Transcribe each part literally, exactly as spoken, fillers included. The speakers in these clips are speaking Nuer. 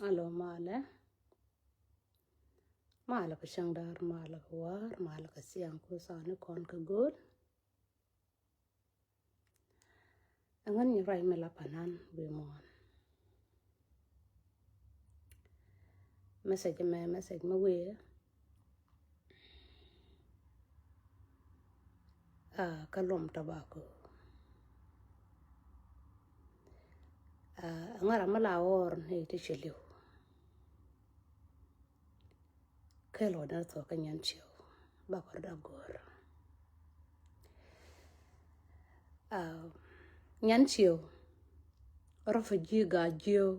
Alo malɛ. Malɛ kɛ cäŋ daar, malɛ kɛ wäär, malɛ kɛ ciaŋ ku sani kɔn kɛ gööl. Ɛŋän nyi ruac mi la panan wi̱i̱ muɔ̱ɔ̱n. Message mɛ, message mɛ wee. Ah, kä luɔm tobacco. Ah, ɛŋä ram mi la ɣɔr ni ti ci li̱w. Kɛl ɣɔn ni thuɔk kä Nyanciw ba kɔr da go̱o̱r. Ah, Nyanciw, refugee ga jiw.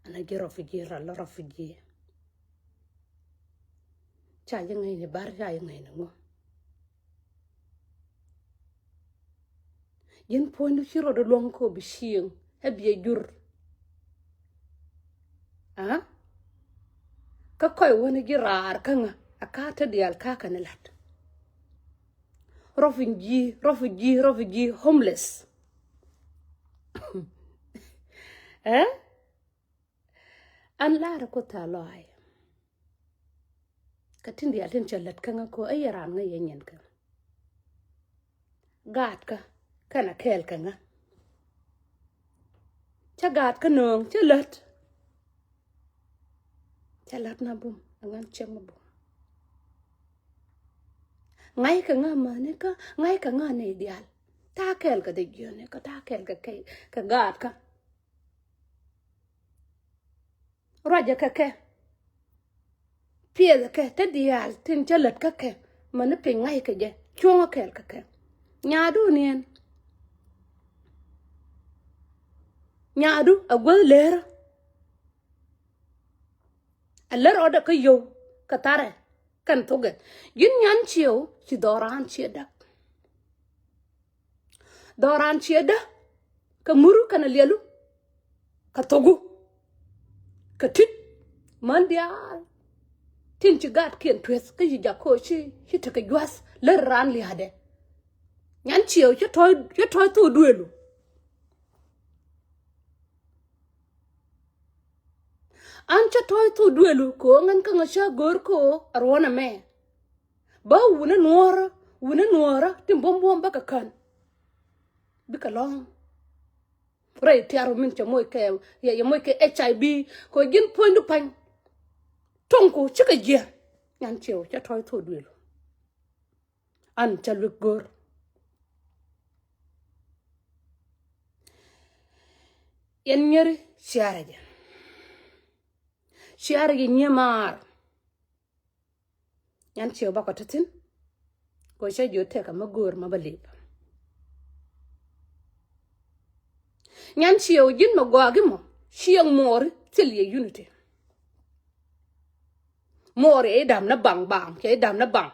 Ana ji̱ refugee, ral refugee. Ca ji̱ ŋäcni bar, ca ji̱ ŋäcni ŋu. Ji̱n puɔ̱nydu ci rɔɔdu luɔ̱ŋ kɔ bi cieŋ ɛ biɛ jur. Ah? Kä kɔc wäni ji̱ raar kä ŋä a ka te diaal ka kɛn lat. Refugee, refugee, refugee, homeless. Eh? An lar ku tha lɔac. Kä tin diaal tin cɛ lät kä ŋä ko ɛ yɛ ran ŋä yɛ nyin kä. Gaat kä kɛn a kɛɛl kä ŋä. Cä gaat kä nööŋ cä lät. Cä lät na bum, a ŋän cɛ ma bum. Ŋa̱c kä ŋä mäni kä, ŋa̱c kä ŋä ni diaal. Ta kɛɛl kä dee jiöni kä, ta kɛɛl kä kɛ, kä gaat kä. Ruacɛ kɛ kɛ. Piɛth kɛ te diaal tin cä lät kä kɛ. Mäni piny ŋa̱c kɛ jɛ cuɔ̱ŋä kɛɛl kä kɛ. Nyaadu niɛn. Nyaadu a guäth lërä. A lär ɔdɛ kä yio̱w kä tharɛ kɛn thokɛ. Ji̱n Nyanciw ci dhɔran ciɛ däk. Dhɔran ciɛ dä kä muru kɛn a liɛlu kä thoku kä tit män diaal tin ci gatkiɛn tueth kä ci jakoci ci tekɛ jua̱th lär ran lia̱a̱dɛ. Nyanciw cä tɔ̱ɔ̱c, cä tɔ̱ɔ̱c thok duëlu. An cä tɔ̱ɔ̱c thok duëlu kɛ ɣöö ŋän kä ŋä cä go̱o̱r kɛ ɣöö a ruɔ̱n ɛmɛ. Bä wunä nuɔ̱ɔ̱rä, wunä nuɔ̱ɔ̱rä tin buɔ̱m buɔ̱m bä kɛ kän. Bikɛ lɔ̱ŋ. Rɛy tiarɔ min cɛ moc kɛ, yɛ, yɛ moc kɛ H I V kɛ ɣöö ji̱n puɔ̱nydu pa̱ny. Tuɔ̱ŋku cikɛ jiɛ. Nyanciw cä tɔ̱ɔ̱c thok duëlu. An cä luek go̱r. Yɛn nyeri ciarɛ jɛ. Ciarɛ jɛ nyimaar. Nyanciw bakɔ te thi̱n. Kɛ cä jiö tɛk amä go̱r ma bä lip. Nyanciw ji̱n mɛ gɔaa gi mɔ. Cieŋ muɔɔri thil yɛ unity. Muɔɔri ɛ idam ni baŋ baŋ, cɛ idam ni baŋ.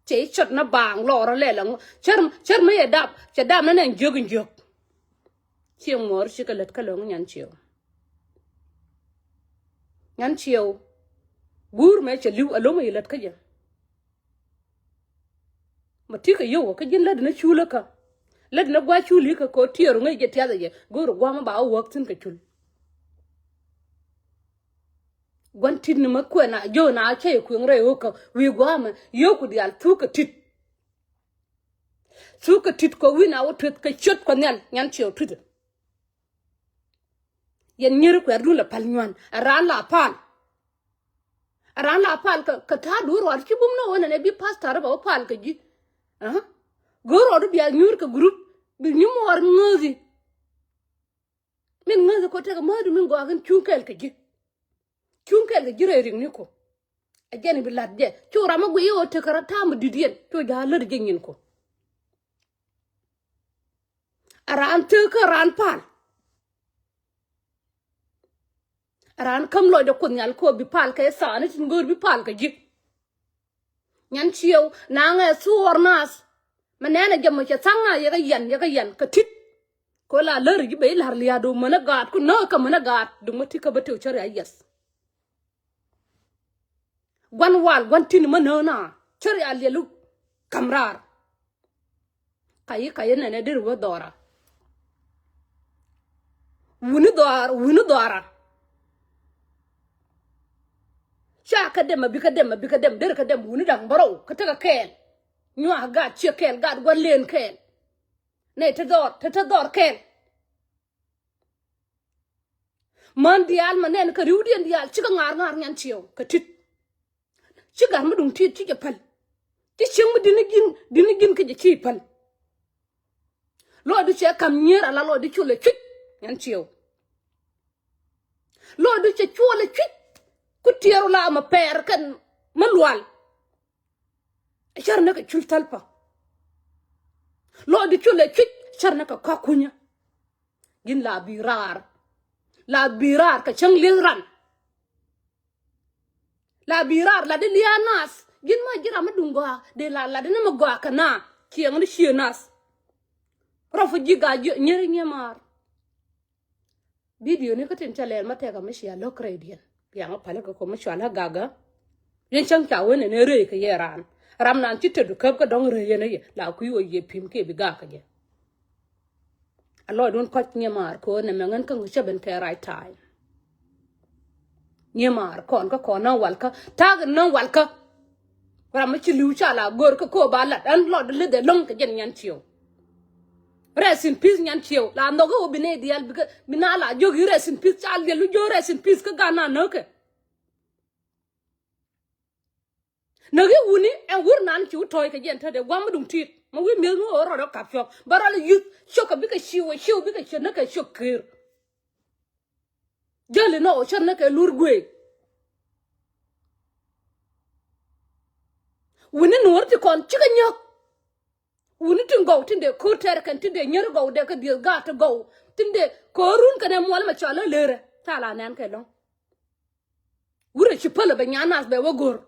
Cɛ icɔt ni baŋ lɔɔrä lɛl ɛŋu. Cär, cär mi yɛ dap, cɛ dap ni nɛn jiök in jiök. Cieŋ muɔɔri cikɛ lät kä lo̱ŋ Nyanciw. Nyanciw. Guur mɛ cɛ li̱w, a lo̱mɛ yɛ lät kä jɛ. Ma ti kɛ yio̱w kä ji̱n lät ni culä kä. Lät ni gua̱c cul ikä kɛ ɣöö tiɛɛr ŋäc jɛ tiath jɛ. Go̱o̱r gua̱a̱mä ba wä wäk thi̱n kɛ cul. Gua̱n tit ni mä kuɛ na jiö na cä yɛ kueŋ rɛy ɣöö kä wi̱i̱ gua̱a̱mä yio̱w ku diaal thuk kɛ tit. Thuk kɛ tit kɛ wi̱i̱ na wä tueth kɛ ciöt kɔ nhial Nyanciw tui̱th. Yɛn nyiri kuɛɛrdun la pal nyuan a raan la pal. A raan la pal kɛ, kɛ ta̱a̱ duur ruaat ci bum ni ɣöö nɛnɛ bi pastor bɛ wä pal kɛ ji̱. Go̱o̱r ruɔdu bia nyuur kɛ group bi nyimuɔɔr ŋääthi. Min ŋääthi kɔ tekɛ määtdu min gɔaa kɛn cuŋ kɛɛl kɛ ji̱. Cuŋ kɛɛl kɛ ji̱ rɛy riŋni kɔ. A jɛn bi la̱t jɛ cu ram mi guiy i̱ ɣöö tekɛ rɔ ta̱a̱ mi di̱t yɛn cu ja̱a̱ lät jɛ nyin kɔ. A raan thek kä raan pal. A raan käm lɔcdɛ Kuoth Nhial kɔ bi pal kɛ thaani tin go̱o̱r bi pal kɛ ji̱. Nyanciw naŋɛ thuɔɔr naath. Mɛ nɛnɛ jɛ mɔ cɛ thaŋ na yɛ kɛ yɛn, yɛ kɛ yɛn kɛ tit. Kɛ la lär ji̱ ben i̱ la̱r lia̱a̱du mänä gaat ku nääk kä mänä gaat duŋ mä ti kä bä tëë cä riac yɛth. Gua̱n wal gua̱n ti̱n mä nääk na cä riac liɛlu ka̱m raar. Kayi kayi nɛnɛ deri wä dhɔra. Wuni dhɔaar, wuni dhɔaara. Ca kä dem, a bi kä dem, a bi kä dem, der kä dem, wuni da̱ŋ bärɔw kä tekɛ kɛɛl. Nyuak gaat ciɛ kɛɛl, gaat gua̱n len kɛɛl. Nɛ te dhɔr, te te dhɔr kɛɛl. Män diaal ma nɛn kä riwdiɛn diaal, cikɛ ŋa̱r ŋa̱r Nyan Ciɛw kɛ tit. Ci gat mi duŋ tit ci jɛ päl. Ci cieŋ mi di̱n ji̱n, di̱n ji̱n kä jɛ ci päl. Lɔcdu cɛ ka̱m nyier ala lɔcdu col ɛ cuc Nyan Ciɛw. Lɔcdu cɛ col ɛ cuc. Ku tiɛɛr la ma pɛɛr kɛn mi lual. Cär ni kɛ cul thäl pä. Lɔcdu col ɛ cuc cär ni kɛ kɔ̱k kunyä. Ji̱n la bi raar. La bi raar kɛ cäŋ li̱th ran. La bi raar lat di lia̱a̱ nath. Ji̱n ma ji̱ ram mi duŋ gɔaa dee la lat di ni mi gɔaa kɛ na. Ciɛŋ ni cie nath. Rɔ fu ji̱ gaa ji̱ nyier nyier maar. Bidio ni kä tin ca lɛl ma tɛk a mi cia lo̱k rɛydiɛn. Piaŋ a pal kä kɔ mi cua la gak a. Yɛn cäŋ ca wen ɛn ɛ rɛy kɛ yɛ raan. Ram nan ci tet du käp kä dɔ̱ŋ rɛy yɛn ɛ yɛ la kui̱ wä yɛ pi̱m kiɛ bi gak kɛ jɛ. A lɔcdun kɔc nyimaar ko̱o̱n nɛmɛ ŋän kä ŋucä ben kɛ right time. Nyimaar kɔn kä kɔn na walkä ta̱a̱k na walkä. Ram mi ci li̱w ca la go̱r kä ko̱o̱ ba lat ɛn lɔcdä lith ɛlɔ̱ŋ kɛ jɛn Nyan Ciɛw. Rest in peace Nyan Ciɛw la nhɔk i̱ wä bi nɛy diaal bikɛ bi na la jiök i̱ rest in peace ca liɛl wi̱c jiök rest in peace kä gan na näkɛ. Näk i̱ wuni ɛn wur nan ci wä tɔ̱ɔ̱c kɛ jɛn tätdɛ gua̱a̱m mi duŋ ti̱i̱t ma wi̱i̱ mi̱eth mi ɣöö rɔɔdɛ kap cuɔ̱k bä rɔɔdɛ yuth ciök kɛ bikɛ ciw ɛ ciw bikɛ ciöt näkɛ ciök ker. Jäli nɔ ɣöö cär näkɛ lur guëë. Wuni nuɔ̱ɔ̱r ti kɔn cikɛ nyäk. Wuni tin gɔw tin dee ko̱r tɛr kɛn tin dee nyier gɔw dee kä dieth gaat ti gɔw tin dee ko̱r run kɛn ɛ muɔl mɛ cɔal ɛ lerɛ ca la nɛn kɛ lɔ̱ŋ. Wurɛ ci pälɛ bɛ nyan nath bɛ wä go̱r.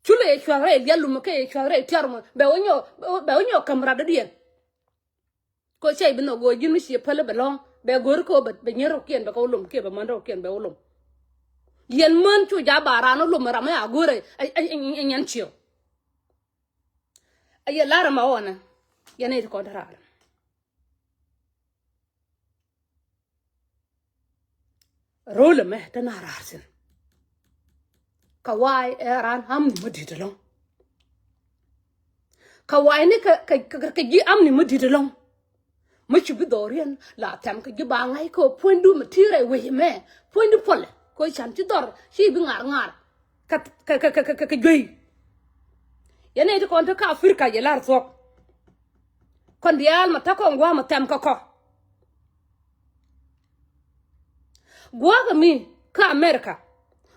Culɛ yɛ cua̱th rɛy liɛl lumɛ kɛ yɛ cua̱th rɛy tiar mɔ bɛ wä nyɔk bɛ wä nyɔk käm rat dɔ̱diɛn. Ko cɛy bi nhɔk go̱o̱r ji̱n mi ciɛ pälɛ bɛ lɔ̱ŋ bɛ go̱r kɛ wä bɛ nyier rɔkiɛn bɛ kɛ wä lom kiɛ bɛ män rɔkiɛn bɛ wä lom. Yɛn män cu ja̱ ba raan wä lom ram ɛ a go̱r ɛ nyɛn ciɛ. Ɛ yɛ lar ɛmɛ ɣɔnɛ yɛn ɛ ti kɔn te raar. Ro̱l ɛmɛ te na raar thi̱n. Kä wa̱a̱ ɛ raan amni mä di̱t ɛlɔ̱ŋ. Kä wa̱a̱ ni kɛ kɛ kɛ ji̱ amni mä di̱t ɛlɔ̱ŋ. Mä ci bi dhɔriɛn la thɛm kɛ ji̱ ba ŋa̱c kɛ puɔ̱nydu mɛ ti̱i̱ rɛy wec ɛmɛ puɔ̱nydu puɔlɛ kɛ can ci dhɔr ci bi ŋa̱r ŋa̱r. Kɛ kɛ kɛ kɛ kɛ juey. Yɛn ɛ ti kɔn te kä Africa yɛ lar thuɔ̱k. Kɔn diaal ma ta̱ kɔn gua̱a̱ ma thɛm kä kɔ. Gua̱a̱k mi kä America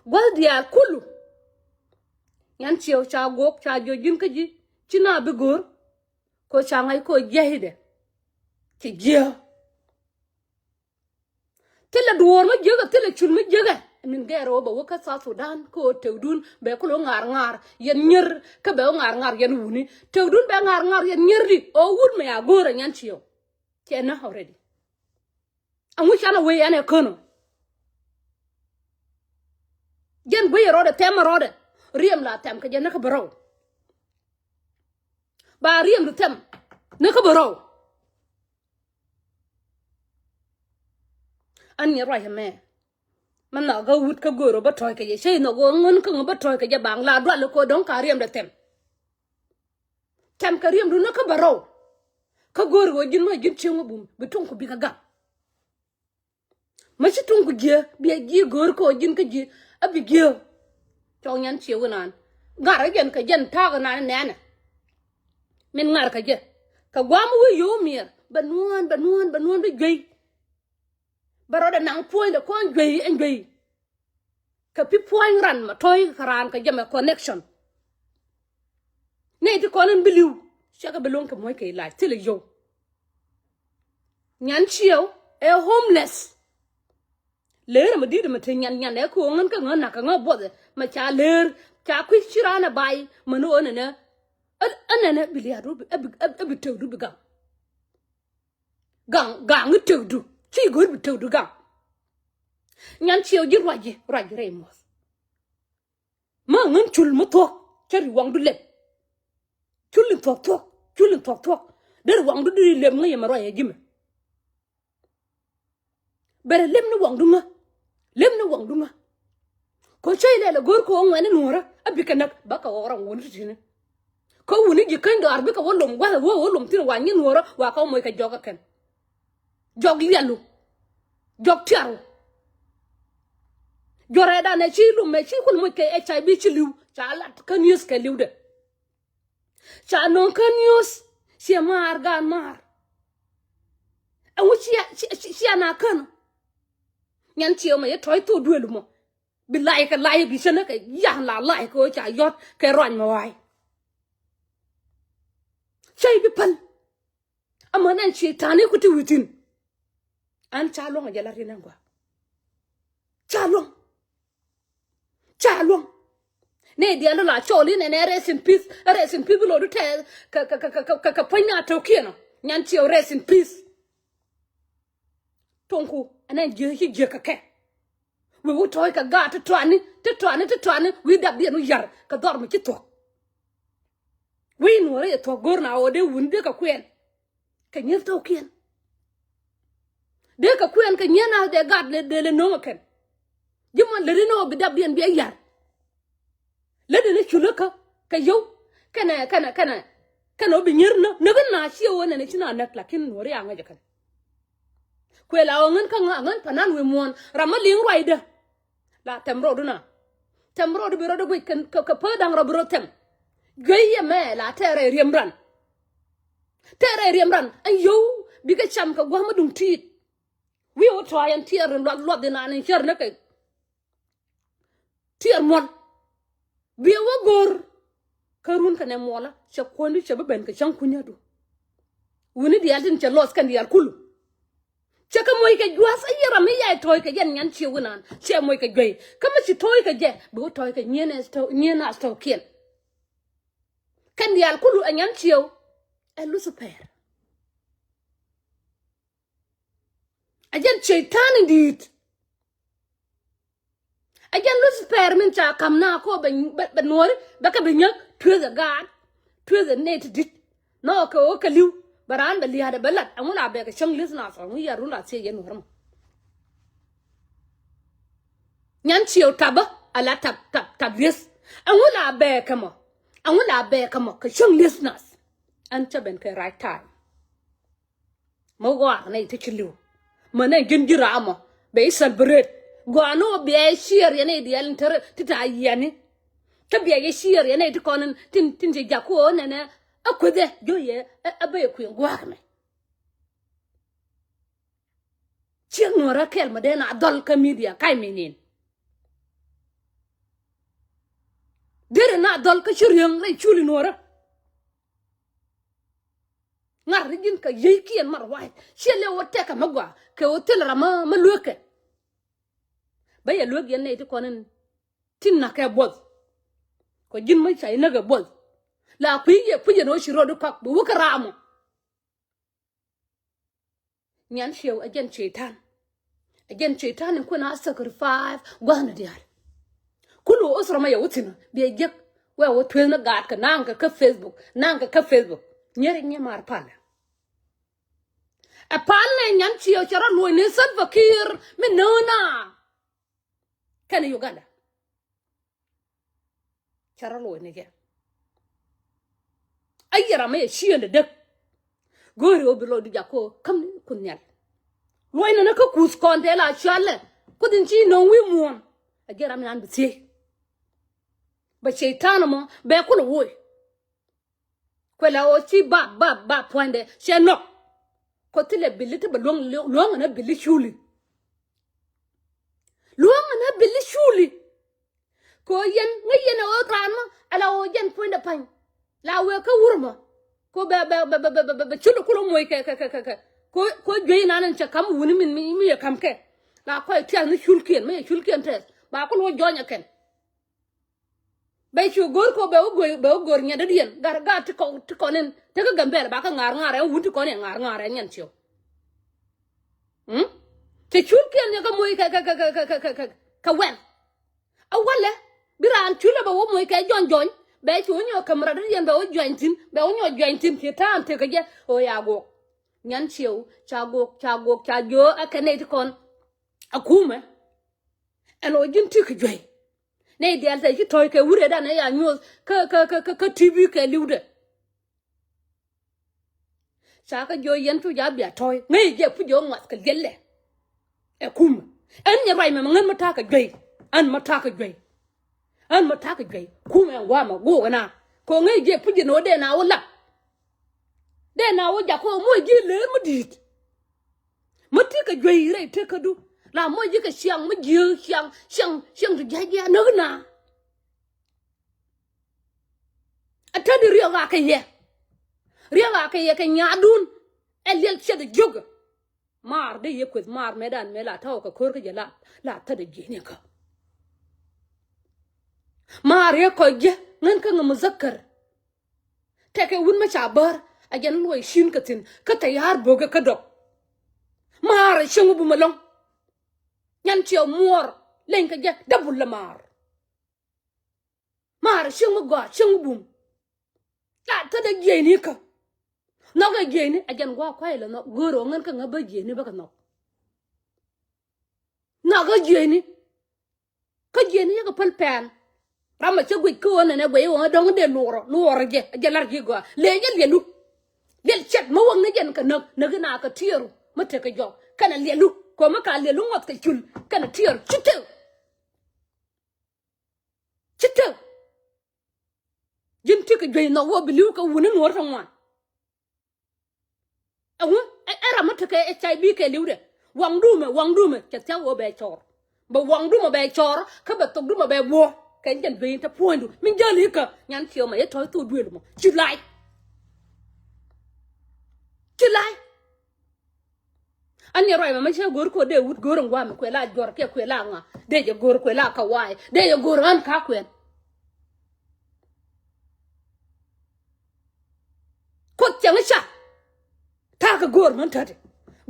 gua̱th diaal kulu. Nyan ciɛw ca guɔk ca jiɔ ji̱n kä ji̱ ci na bi go̱o̱r. Ko ca ŋa̱c ko jiɛcdɛ ci jiääk. Thilɛ duɔ̱ɔ̱r mi jiäkɛ thilɛ cul mi jiäkɛ. Min gɛɛr ɣöö bɛ wä kä South Sudan kä ɣöö tëkdun bɛ kul ɣä ŋa̱r ŋa̱r yɛn nyier kä bɛ wä ŋa̱r ŋa̱r yɛn wuni tëkdun bɛ ŋa̱r ŋa̱r yɛn nyier di ɣöö wut mɛ a go̱o̱rɛ Nyan ciɛw. Cɛ näk already. Aŋu canɛ wee ɛn ɛ känɔ. Jɛn guiyɛ rɔɔdɛ thɛmɛ rɔɔdɛ riɛm la thɛm kɛ jɛ näk kä bɛ rɔw. Ba riɛm du thɛm näk kä bɛ rɔw. An nyɛ ruac ɛmɛ. Mɛ nhɔk kä wut kä go̱o̱r ɔ bä tɔ̱ɔ̱c kɛ jɛ cä inhɔk ɣöö ŋän kä ŋä bä tɔ̱ɔ̱c kɛ jɛ baŋ la dual ɛ ko̱ dɔ̱ŋ ka riɛmdɛ thɛm. Tɛm kɛ riɛmdu ni kä bɛ rɔw. Kä go̱o̱ri ɣöö ji̱n mä ji̱n cieŋ wä bum bi tuŋ ku bikɛ gaŋ. Mä ci tuŋ ku jiɛ biɛ ji̱ go̱o̱ri kä ɣöö ji̱n kä ji̱ a bi jiɛ. Cɔw nyan ciɛ wi̱nan ŋa̱r ɛ jɛn kɛ jɛn ta̱a̱k inan nɛnɛ. Min ŋa̱r kɛ jɛ kɛ gua̱a̱m wi̱i̱ yio̱w miɛr bɛ nuɔ̱ɔ̱n bɛ nuɔ̱ɔ̱n bɛ nuɔ̱ɔ̱n bi juey. Bɛ rɔɔdɛ naŋ puɔ̱nydɛ kɔn juey ɛn juey. Kɛ pi puɔ̱ny ran ma tɔ̱ɔ̱c kɛ raan kɛ jɛ mɛ connection. Nɛy ti kɔn in bi li̱w cɛ kɛ bi lo̱ŋ kɛ muɔ̱c kɛ ilac thilɛ yio̱w. Nyan ciɛw ɛ homeless. Leer ɛmɛ di̱t ɛmɛ te nyan nyan ɛ kɛ ɣöö ŋän kä ŋän nak kɛ ŋä buɔthɛ mɛ ca leer ca kui̱ ci raan ɛ bay män ɣöö nɛnɛ. Ɛ nɛnɛ bi lia̱a̱du ɛ bi tëkdu bi gaŋ. Gaŋ gaŋ i̱ tëkdu ci go̱o̱r bi tëkdu gaŋ. Nyan ciɛw ji̱ ruac ji̱ ruac ji̱ rɛy muɔ̱th. Mä ŋän cul mä thuɔ̱k cä ri waŋdu lep. Cul in thuɔ̱k thuɔ̱k cul in thuɔ̱k thuɔ̱k dee ri waŋdu dee ri lep ŋäc ɛmɛ ruac ɛ ji̱ mɛ. Bɛrɛ lem ni waŋdu ŋä. Lem ni waŋdu ŋä. Kɔ cä ilɛ lɛ go̱r kɛ wä ŋuɛni nuɔrä a bikɛ näk bä kɛ ɣɔk ram wuni ti tini. Kä wuni ji̱ käny dɔaar bikɛ wä lom gua̱th wä wä lom thin wa nyi nuɔrä wa kä moc kɛ jɔk kä kɛn. Jɔk lialu. Jɔk tiaru. Jɔrɛ danɛ ci lom mɛ ci kul moc kɛ H I V ci li̱w ca lat kä niöth kɛ li̱w dɛ. Ca nöŋ kä niöth ciɛ maar gaan maar. Ɛŋu cia cia cia na kän. Nyan ciɛ mɛ yɛ tɔy thok duel mɔ. Bi lay kɛ lay bi cä nä kɛ yan la lay kɛ ɣöö ca yɔt kɛ ruany mɛ wa̱a̱y. Cä i̱ bi päl. Amäni ɛn ciɛ ta̱a̱ni ku ti wi̱i̱ thi̱n. Ɛn ca luɔ̱ŋ a jɛ la ri̱n ɛn gɔaa. Ca luɔ̱ŋ. Ca luɔ̱ŋ. Nɛ diaal la cɔɔl in ɛn ɛ rest in peace. Ɛ rest in peace bi lo̱du tɛth kɛ kɛ kɛ kɛ kɛ puɔ̱ny na tɔ̱kiɛn ɔ. Nyan ciɛ rest in peace. Tuɔ̱ŋku ɛn ɛn jiäk ci jiäk kɛ kɛ. Wi̱i̱ wä tɔ̱ɔ̱c kɛ gaat ti tuani ti tuani ti tuani wi̱i̱ dapdiɛn wi̱i̱ yar kɛ dhɔr mi ci thuɔ̱k. Wi̱i̱ nuɔ̱ɔ̱rä yɛ thuɔ̱k go̱r na ɣöö dee wun dee kɛ kuɛn. Kɛ nyieth tɔ̱kiɛn dee kɛ kuɛn kɛ nyieth na dee gaat dee lɛ no̱o̱ŋ ɛ kɛn. Ji̱ mɔ lät inɔ bi dapdiɛn bi a yar. Lätdɛ ni culäkä kɛ yio̱w kɛnɛ kɛnɛ kɛnɛ kɛnɛ ɣöö bi nyier näk näk in na ciɛ ɣöö nɛnɛ ci na näk lakin nuɔ̱ɔ̱ri a ŋäcɛ kɛn. Kuël a ɣöö ŋän kä ŋä ŋän panan wi̱i̱ muɔ̱ɔ̱n ram mä li̱ŋ ruacdä. La tɛm rɔɔdu na tɛm rɔɔdu bi rɔɔdu guic kɛ kɛ kɛ pää da̱ŋ rɔ bi rɔ tɛm. Juey yɛ mɛ la tɛɛrɛ riɛm ran. Tɛɛrɛ riɛm ran ɛn yio̱w bikɛ cam kɛ gua̱a̱m mä duŋ ti̱i̱t. Wi̱i̱ wä tɔ̱a̱c ɛn tiɛɛr rin luath luath inan in cär näk kɛ. Tiɛɛr muɔl. Biɛ wä go̱r. Kä run kɛnɛ muɔlä cɛ kuäändu cɛ bi ben kɛ cäŋ kunyädu. Wuni diaal tin cɛ lɔth kɛn diaal kulu. Cɛ kɛ moc kɛ jua̱th a yiɛ ram mi yay tɔ̱ɔ̱c kɛ jɛn nyan ciew winan cɛ moc kɛ juey kä mi ci tɔ̱ɔ̱c kɛ jɛ bi wä tɔ̱ɔ̱c kɛ nyieen as tɔ̱ nyieen as tɔ̱kiɛn. Kɛn diaal kulu ɛ nyan ciew ɛ Lucifer. A jɛn ceitan in di̱i̱t. A jɛn Lucifer min ca ka̱m na ko bɛ bɛ nuɔri bɛ kɛ bi nyäk tueth ɛ gaat tueth ɛ nɛy ti di̱t. Nɔ kɛ ɣöö kɛ li̱w bɛ raan bɛ lia̱a̱dɛ bɛ lat ɛŋu la bɛ kɛ cäŋ li̱th na thɔŋ ŋu yɛ run la thiec yɛ nuɔri mɔ. Nyan ciew tapä a la tap tap tap li̱th ɛŋu la bɛ kɛ mɔ. Ɛŋu la bɛ kɛ mɔ kɛ cäŋ li̱th nath. Ɛn cä ben kɛ right time. Mä gɔaa nɛ ti ci li̱w. Mä nɛ ji̱n ji̱ raamɔ bɛ i̱ celebrate. Gɔaa ni wä biɛ ciɛɛr yɛn i̱ diɛl in te ti ta̱a̱ yiɛni. Kä biɛ yɛ ciɛɛr yɛn i̱ ti kɔn in tin tin ci jak ku ɣöö nɛnɛ. Ɛ kuethɛ jiö yɛ ɛ bä yɛ kui̱ gua̱a̱k mɛ. Ciek nuɔ̱ɔ̱rä kɛl mä dee na dhɔl kä media ka̱c mi nin. Derɛ na dhɔl kä ci riäŋ rɛy culi nuɔ̱ɔ̱rä. Ŋa̱r ri ji̱n kɛ yieykiɛn mat ruac ciɛ lɛ wä tɛkɛ mä gɔaa kɛ wä thil ram mä lueekɛ. Bä yɛ lueek yɛn nɛy ti kɔn in tin na̱kɛ buɔth. Kɔ ji̱n mä ca inäkɛ buɔth la kui̱ yɛ kui̱ yɛn wä ci rɔɔdu kɔk bi wä kä raamɔ. Nyan ciew ɛ jɛn ceitan. Ɛ jɛn ceitan in kuɛn a sacrifice gua̱thni diaal. Kulu usra ma yɛ wä thi̱n biɛ jiäk wɛ wä tueth ni gaat kɛ naŋ kɛ kä Facebook naŋ kɛ kä Facebook. Nyeri nyɛ mar palɛ. Ɛ palɛ nyan ciew cɛ rɔ luɔ̱c ni Salva Kiir mi nööna. Kɛnɛ Uganda. Ca rɔ luɔc ni jɛ. A yɛ ram mi yɛ ciëndɛ däk. Go̱o̱ri ɣöö bi lɔcdu jak ko̱ käm ni Kuoth Nhial. Luɔcnɛ ni kä kuth kɔn tɛl a cualɛ Kuoth in ci nöŋ wi̱i̱ muɔ̱ɔ̱n. A jɛ ram inan bi thiec. Bɛ ceitan ɛmɔ bɛ kulɛ woc. Kuɛ la ɣöö ci ba ba ba puɔ̱nydɛ cɛ nɔk. Kɔ thilɛ bili ti bɛ luäŋ luäŋ ɛn a bili culi. Luäŋ ɛn a bili culi. Kɛ ɣöö yɛn ŋäc yɛn ɛ ɣöö raan mɔ ala ɣöö jɛn puɔ̱nydɛ pa̱ny. La wëë kä wur mɔ kɛ ɣöö bɛ bɛ bɛ bɛ bɛ culi kulɛ moc kɛ kɛ kɛ kɛ kɛ. Kɛ ɣöö juey inan ɛn cɛ ka̱m wuni min mi mi yɛ ka̱m kɛ. La kɔc tiath ni culkiɛn mi yɛ culkiɛn tɛth ba kulɛ wä jɔnyɛ kɛn. Bɛ cu go̱o̱r kɔ bɛ wä go̱o̱r bɛ wä go̱o̱r nyɛt dädiɛn gat gat ti kɔn ti kɔn in tekä Gambɛl ba kä ŋa̱r ŋa̱r ɛn wut ti kɔn in ŋa̱r ŋa̱r ɛn nyɛn ciök. Cɛ cul kiɛn yɛ kä moc kɛ kɛ kɛ kɛ kɛ kɛ kɛ wɛl. A wälɛ bi raan cul ɛ bɛ wä moc kɛ jɔny jɔny bɛ cu wä nyɔk käm rat dädiɛn bɛ wä juany thi̱n bɛ wä nyɔk juany thi̱n ci ta̱a̱n tekä jɛ ɣöö ya gok. Nyan ciew ca gok ca gok ca jiö ɛ kɛ nɛy ti kɔn. A kumɛ. Ɛn ɣöö ji̱n ti kɛ juey. Nɛy diaal tɛ ci tɔ̱ɔ̱c kɛ wurɛ dan ɛ ya nyuɔth kä kä kä kä T V kɛ li̱wdɛ. Ca kɛ jiɔ yɛn cu ja bia tɔ̱ɔ̱c ŋäc jɛ puc jɛ ŋuath kɛ liɛlɛ. Ɛ kumɛ. Ɛn nyɛ ruac mɛ mɛ ŋän mä ta̱a̱ kɛ juey. Ɛn mä ta̱a̱ kɛ juey. Ɛn mä ta̱a̱ kɛ juey. Kumɛ ɛn gua̱a̱mɛ guɔk ɛna kɛ ŋäc jɛ puc jɛ ni wä dee na wä lap. Dee na wä jak kɛ wä muɔc ji̱ leer mä di̱i̱t. Mä ti kɛ juey rɛy tekädu la muɔc ji̱ kɛ ciaŋ mä jiääk ciaŋ ciaŋ ciaŋ ti jiac jiac näk na. A tädi riɛk a kɛ yɛ. Riɛk a kɛ yɛ kɛ nyaadun. Ɛ liɛl ciɛth jiök. Maar dee yɛ kueth maar mëëdan mëë la tɔ̱ kɛ ko̱r kä jɛ la la tädi jieni kä. Maar yɛ kɔc jɛ ŋän kä ŋä mudhakar. Tɛkɛ wun mä ca bär a jɛn luɔc ci̱n kä thi̱n kä tɛya̱r bökɛ kä dɔk. Maar cieŋ wä bum ɛlɔ̱ŋ. Nyan ciɛ muɔɔr leny kɛ jɛ däbul lɛ maar. Maar cieŋ wä gɔaa cieŋ wä bum. La tädɛ jiɛcni kä. Nhɔkɛ jiɛcni a jɛn gua̱a̱ kua̱c lɛ nhɔk go̱o̱r ɣä ŋän kä ŋä bä jiɛcni bä kɛ nhɔk. Nhɔkɛ jiɛcni. Kä jiɛcni yɛ kɛ päl pɛn. Ram a cä guic kä ɣän ɛn ɛ guic ɣän ɛ dɔ̱ŋ dee luɔrɔ luɔrɔ jɛ a jɛ lar ji̱ gɔaa lëë jɛ liɛlu. Liɛl cɛt mä wäŋni jɛn kɛ näk näk inakɛ tiɛɛru mä tekɛ jɔk kɛnɛ liɛlu. Kɔ mä ka liɛlu ŋuɔth kɛ cul kɛnɛ tiɛɛru ci tëk. Ci tëk. Ji̱n ti kɛ juey nhɔk wä bi li̱w kɛ wuni nuɔ̱ɔ̱r ti ŋuan. Ɛŋu ɛ ram mi tekɛ H I V kɛ li̱wdɛ. Waŋdumɛ waŋdumɛ cɛ thia̱k wä bɛ cɔɔr. Bɛ waŋdumɛ bɛ cɔɔr kä bɛ thokdumɛ bɛ buɔ̱ɔ̱r kɛ jɛn juey in te puɔ̱nydu min jäl ikä nyan ciɛ mɛ yɛ tɔ̱ thok duël mɔ ci lac. Ci lac. An yɛ ruac mɛ mɛ cä go̱o̱r kɔ dee wut go̱o̱r in gua̱a̱mɛ kuɛ la juɔr kiɛ kuɛ la ŋa dee jɛ go̱o̱r kuɛ la kä wa̱a̱y dee jɛ go̱o̱r ɣän ka kuɛn. Kuoth cäŋ ca ta̱a̱ kɛ go̱o̱r män täti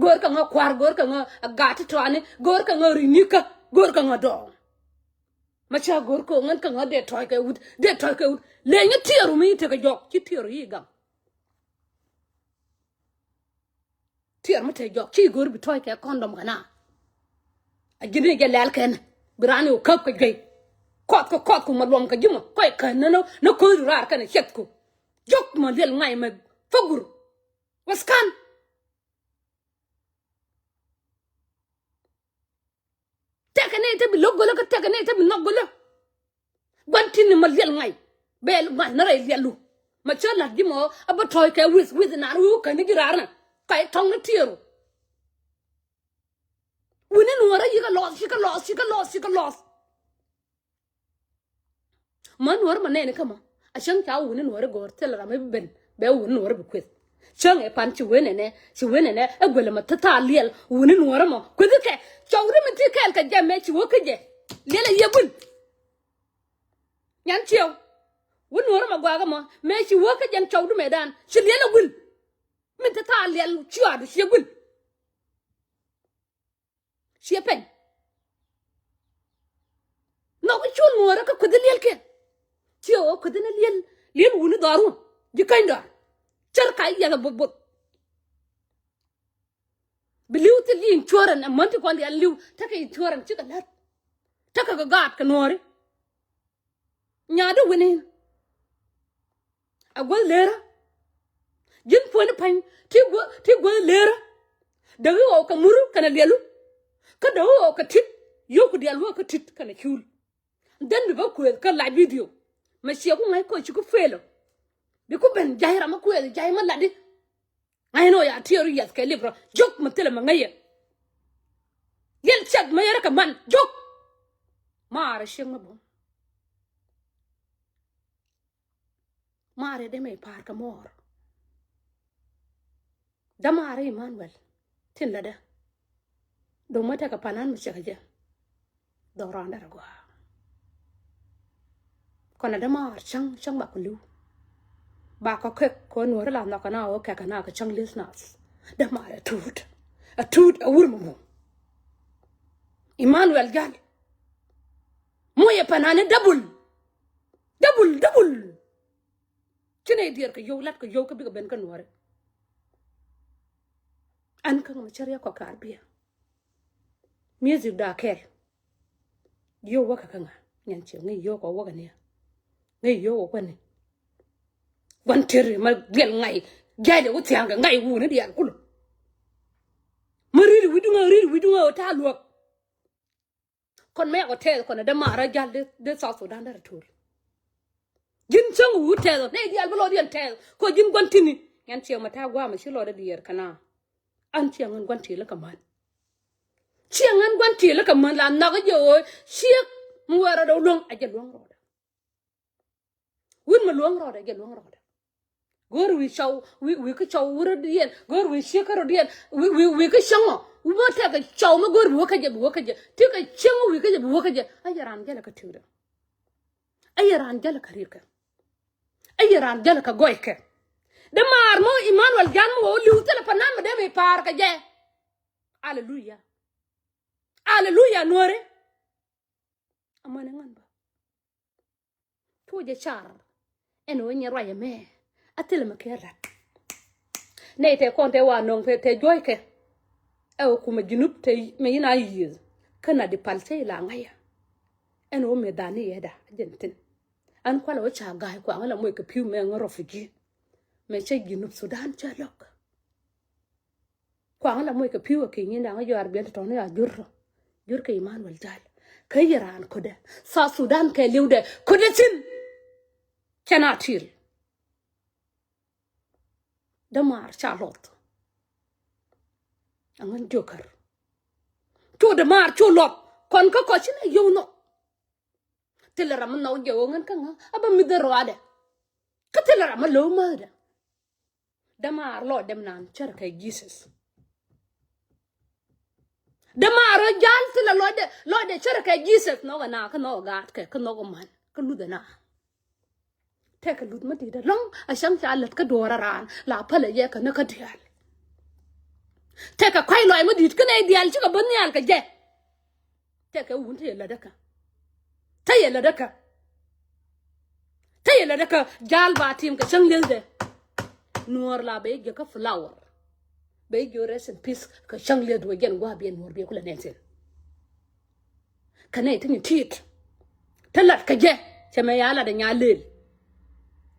go̱o̱r kɛ ŋä kua̱r go̱o̱r kɛ ŋä gaat ti tɔani go̱o̱r kɛ ŋä ri̱nikä go̱o̱r kɛ ŋä dɔɔŋ. Mɛ cä go̱o̱r kɔ ŋän kɛ ŋä dee tɔ̱ɔ̱c kɛ wut dee tɔ̱ɔ̱c kɛ wut lenyä tiɛɛru mi tekɛ jɔk ci tiɛɛru yi gam. Tiɛɛr mi te jɔk ci go̱r bi tɔ̱ɔ̱c kɛ kɔndɔm kɛ na. A ji̱n ni jɛ lɛl kɛn bi raan i̱ wä käp kɛ juey. Kɔth kɛ kɔth ku ma luɔm kɛ ji̱ mɔ kɔc kän ni ni ko̱o̱ri raar kɛn ciɛth ku. Jɔk ma liɛl ŋa̱c mɛ thok gur. Wes kan. Tɛkɛ nɛy te bi lo̱k gölä kä tɛkɛ nɛy te bi nhɔk gölä. Gua̱n ti̱n ni ma liɛl ŋa̱c bɛɛl ŋa̱c ni rɛy liɛlu. Ma cä la̱t ji̱ mɔ a bä tɔ̱ɔ̱c kɛ wi̱th wi̱th naan wi̱i̱ wä käni ji̱ raar nɛ. Ka i̱ tɔ̱ŋ ni tiɛɛru. Wi̱ni nuɔ̱ɔ̱rä yi̱ kä lɔth ci kä lɔth ci kä lɔth ci kä lɔth. Mä nuɔ̱ɔ̱rä ma nɛɛni kä mɔ a cäŋ ca wi̱ni nuɔ̱ɔ̱rä go̱o̱r thilɛ ram mi bi ben bɛ wi̱ni nuɔ̱ɔ̱rä bi kueth. Cäŋ ɛ pan ci wen ɛnɛ ci wen ɛnɛ ɛ guɛlɛ ma thitha liɛl wi̱ni nuɔ̱ɔ̱rä mɔ kueth kɛ cɔwri mi ti kɛɛl kɛ jɛ mɛ ci wä kä jɛ liɛl ɛ yɛ buny. Nyan ciɛw wä nuɔ̱ɔ̱rä ma guakä mɔ mɛ ci wä kä jɛn cɔwdu mɛ dan ci liɛl ɛ guil. Min thitha liɛl cuaadu ciɛ guil. Ciɛ pɛny. Nhɔk i̱ cul ŋuɔ̱ɔ̱rä kä kuithi liɛlkiɛn. Ciɛ ɣöö kuithi ni liɛl liɛl wuni dhɔaarun ji̱ käny dhɔaar. Cär ka i̱ yiath a both both. Bi li̱w thil yi insurance ɛmän ti kɔn diaal li̱w tekɛ insurance cikɛ la̱t. Tekɛ kɛ gaat kɛ nuɔ̱ɔ̱ri. Nyaatdä wi̱ni. A guäth leerä. Ji̱n puɔ̱ni pa̱ny ti guäth ti guäth leerä. Däk i̱ ɣɔw kɛ muru kɛnɛ liɛlu. Kä däk i̱ ɣɔw kɛ ti̱t. Yio̱w ku diaal wä kä ti̱t kɛnɛ cuul. Dhän bi bä kuëëth kä live video. Mɛ ciɛ ku ŋa̱c kɔ ci ku fail ɔ. Bi ku ben ja̱c ram mi kuëëth ja̱c mi latdi. Ŋa̱c ni ɣöö ya tiɛɛr wi̱i̱ yiath kɛ lip rɔ jiök mi thilɛ mi ŋäc yɛ. Liɛl ciɛth mi yɛrɛ kɛ man jiök. Maarɛ ciek mi bum. Maarɛ dee mɛ i̱ pa̱a̱r kɛ mɔɔr. Dämaari Imanuɛl tin lätdä. Dɔ̱ŋ mä tekɛ panan mi cɛ kɛ jɛ. Dhɔk rɔɔdɛ rɛ gɔaa. Kɔnɛ dämaar cäŋ cäŋ bakɔ li̱w. Bakɔ kek kɛ nuɔ̱ɔ̱ri la nhɔkɛ na ɣöö kɛkɛ na kɛ cäŋ li̱eth nath. Dämaar ɛ tuut ɛ tuut ɛ wur mi mum. Imanuɛl jal. Moc ɛ panan i̱ double. Double double. Ci nɛy diɛɛr kɛ yio̱w lat kɛ yio̱w kä bikɛ ben kä nuɔ̱ɔ̱ri. Ɛn kä ŋä mi cä riɛk kɔ ka̱r biɛ. Music da kɛl. Yio̱w wäkä kä ŋa? Nyan ciɛ ŋäc yio̱w kɔ wäkä ni. Ŋäc yio̱w kɔ kuäni. Gua̱n teri ma diɛl ŋa̱c. Ja̱cɛ wä thia̱a̱ŋ kɛ ŋa̱c wuni diaal kulɔ. Ma ri̱t wi̱c duŋä, ri̱t wi̱c duŋä ɣöö ta̱a̱ luäk. Kɔn mɛ kɔ tɛth kɔn dee maarä jal dee, dee South Sudan dee rɛ to̱l. Ji̱n cäŋ wi̱i̱ tɛth nɛ diaal bi lɔɔdiɛn tɛth kɔ ji̱n gua̱n ti̱ni. Nyan ciɛ ma ta̱a̱ gua̱a̱mɛ ci lɔɔdɛ diɛɛr kɛ na. An ciɛ ŋän gua̱n ti̱i̱ lä kɛ män. Ciɛ ŋän gua̱n ti̱i̱ lä kɛ män la nhɔk jɛ ɣöö ciek mi wee rɔɔdɛ wä luäŋ a jɛ luäŋ rɔɔdɛ. Wut mi luäŋ rɔɔdɛ jɛ luäŋ rɔɔdɛ. Go̱o̱r wi̱i̱ cɔw wi̱i̱ wi̱i̱ kä cɔw wi̱i̱ rɔɔdiɛn go̱o̱r wi̱i̱ ciek kä rɔɔdiɛn wi̱i̱ wi̱i̱ wi̱i̱ kä cäŋɔ wi̱i̱ bä tɛk kɛ cɔw mi go̱o̱r bi wä kä jɛ bi wä kä jɛ ti kɛ cäŋɔ wi̱i̱ kä jɛ bi wä kä jɛ a jɛ raan jälɛ kä ti̱i̱dɛ. A yɛ raan jälɛ kä ri̱i̱rkɛ. A yɛ raan jälɛ kä gɔykɛ. Dee maar mɔ Emmanuel Jan mɔ wä li̱w thilɛ pa nan mɛ dee mi pa̱a̱r kɛ jɛ. Aleluya. Aleluya nuɔ̱ɔ̱ri. Amäni ŋän bä. Cu jɛ car. Ɛn ɣöö nyɛ ruac ɛmɛ a thilɛ mɛ kɛ lat. Nɛy tɛ kɔn tɛ wa nɔŋ tɛ juɔ̱ckɛ. Ɛ ɣöö kumɛ Junub tɛ mɛ yin a yiëëth. Kä na di pal cä ila ŋa̱cä. Ɛn ɣöö mɛ dhani yɛ da a jɛn thi̱n. An kualɛ wä ca ga̱a̱c kuaŋä la moc kɛ pi̱w mɛ ŋä refugee. Mɛ cä Junub Sudan cä lo̱k. Kuaŋä la moc kɛ pi̱w a ki̱ nyin da̱ŋ a jɔaar biɛl tɔ̱tɔ̱ni a jur rɔ. Jur kɛ Emmanuel Jal. Kä yɛ raan ko̱dɛ. South Sudan kɛ li̱wdɛ ko̱dɛ thi̱n. Cɛ na til. Dämaar ca luɔth. Aŋän joker. Cu dämaar cu luɔth. Kɔn kä kɔc ci na yio̱w nhɔk. Thilɛ ram mi nhɔk jɛ ɣöö ŋän kä ŋä a bä mi̱th rɔadɛ. Kä thilɛ ram mi lo̱w mäthdɛ. Dämaar lɔcdɛ mi naan cärkɛ Jesus. Dämaar rɔ jal thilɛ lɔcdɛ lɔcdɛ cärkɛ Jesus nhɔk ɛ na kä nhɔk ɛ gaatkɛ kä nhɔk ɛ man kä luth ɛ na. Tɛkɛ luth mi di̱i̱t ɛlɔ̱ŋ a cäŋ ca lät kä duɔ̱ɔ̱r a raan la pälɛ jɛ kɛ ni kä diaal. Tɛkɛ kua̱c lɔc mi di̱i̱t kä nɛy diaal cikɛ bä nhial kɛ jɛ. Tɛkɛ wun te yɛ lätdä kä. Te yɛ lätdä kä. Te yɛ lätdä kä jal ba tim kɛ cäŋ liethdɛ. Nuɔ̱ɔ̱r la bɛ jiäkä flower. Bɛ jiök rest in peace kɛ cäŋ liethdɛ wä jɛn gua̱a̱ biɛ nuɔ̱ɔ̱r biɛ kulɛ nɛn thi̱n. Kä nɛy ti ni ti̱i̱t. Te lat kä jɛ cɛ mɛ ya lat ɛ nya lel.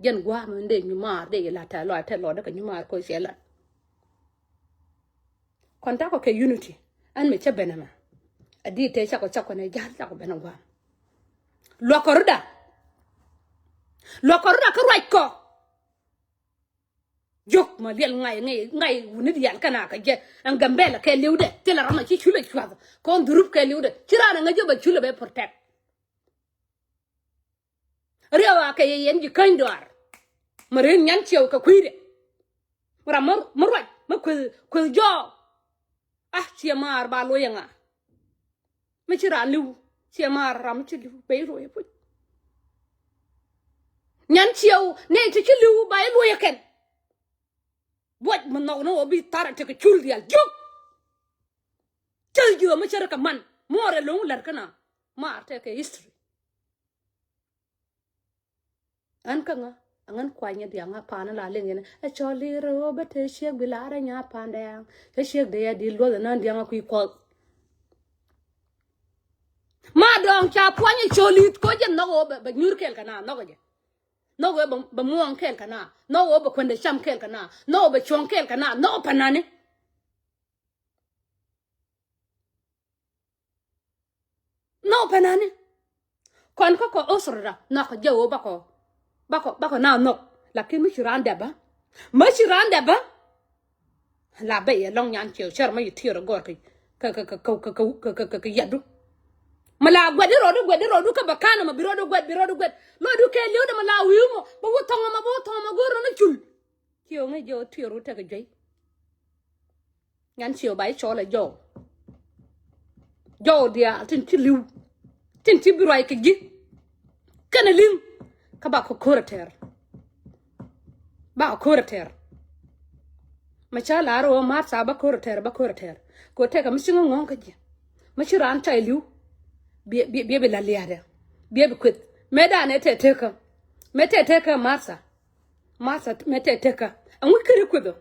Jɛn gua̱a̱ mɛ dee nyumaar dee yɛ lat tɛ lɔc tɛ lɔcdä kɛ nyumaar koc cɛ lat. Kɔn takɔ kɛ unity ɛn mɛ cä ben ɛmɛ. A di̱i̱t tëë cakɔ cakɔ nɛ ja̱l cakɔ ben ɛ gua̱a̱m. Luɔkɔ rutda. Luɔkɔ rutda kä ruac kɔ. Jiök ma liɛl ŋa̱c ŋa̱c ŋa̱c wuni diaal kɛn a kɛ jɛ ɛn Gambɛla kɛ li̱wdɛ thilɛ ram a ci culɛ cuath. Kɔn dhurup kɛ li̱wdɛ ci raan a ŋäc jɛ bɛ culɛ bɛ protect. Riɛw a kɛ yɛ yɛn ji̱ käny dɔaar. Ma ren nyan ciɛw kɛ kui̱dɛ. Ram mi ruac mi kueth kueth jɔɔk. Ah ciɛ maar ba loc ɛŋa. Mi ci ran li̱w ciɛ maar ram mi ci li̱w pey ruɔy puc. Nyan ciɛw nɛy ti ci li̱w ba i̱ luɔy ɛkɛn. Buɔc mi nhɔk ni ɣöö bi thar a tekɛ cul diaal jiök. Cäth jiök mi cärɛ kɛ man muɔɔr ɛ lo̱ŋ lär kä na. Maar tekɛ history. Ɣän kä ŋä aŋän kuany ɛ diaŋ a pa̱a̱n la liŋ yɛn ɛ cɔl i̱ rɛ ɣöö bä te ciek bi la̱r ɛ nya pa̱a̱n dɛɛŋ. Cä ciek dee ɛ di luɔth ɛ nään diaŋ a kui̱ kuɔth. Ma dɔ̱ŋ ca puɔ̱ny ɛ cɔl i̱ koc jɛ nhɔk ɣöö bɛ nyuur kɛɛl kɛ na nhɔk ɛ jɛ. Nhɔk ɣöö bɛ muɔ̱ɔ̱ŋ kɛɛl kɛ na nhɔk ɣöö bɛ kuändɛ cam kɛɛl kɛ na nhɔk ɣöö bɛ cuɔ̱ŋ kɛɛl kɛ na nhɔk ɛ pänani. Nhɔk pɛnani. Kɔn kä kɔ usrada nhɔk jɛ ɣöö bakɔ bakɔ bakɔ na nhɔk. Lakin mi ci raan dɛp bä. Mi ci raan dɛp bä. La bɛ yɛ lɔŋ nyan ciɛ cɛr ma yi tiɛr gɔr kɛ kɛ kɛ kɛ kɛ kɛ kɛ kɛ yadu. Ma la guɛt di rɔdu guɛt di rɔdu kä bɛ kan ma bi rɔdu guɛt bi rɔdu guɛt lɔdu kɛ liw de ma la wiu mɔ bɛ wä thɔŋ ma bɛ wä thɔŋ ma go̱r rɔ ni cul. Ciɛ ŋäc jɛ wä tiɛr wä tekɛ juey. Nyan ciɛ wä ba i̱ cɔl ɛ jɔw. Jɔw diaal tin ci li̱w tin ci bi ruac kɛ ji̱. Kɛnɛ li̱ŋ kä bakɔ ko̱r ɛ tɛr. Bakɔ ko̱r ɛ tɛr. Ma ca la̱r ɣöö Martha ba ko̱r ɛ tɛr ba ko̱r ɛ tɛr. Kɛ ɣöö tɛkɛ mi ci ŋä ŋɔ̱ɔ̱ŋ kä ji̱. Ma ci raan ca ili̱w. Biɛ biɛ biɛ bi la lia̱a̱dɛ biɛ bi kueth mëë danɛ tɛtɛkä. Mëë tɛtɛkä Martha. Martha mëë tɛtɛkä ɛŋu keri kueth ɔ.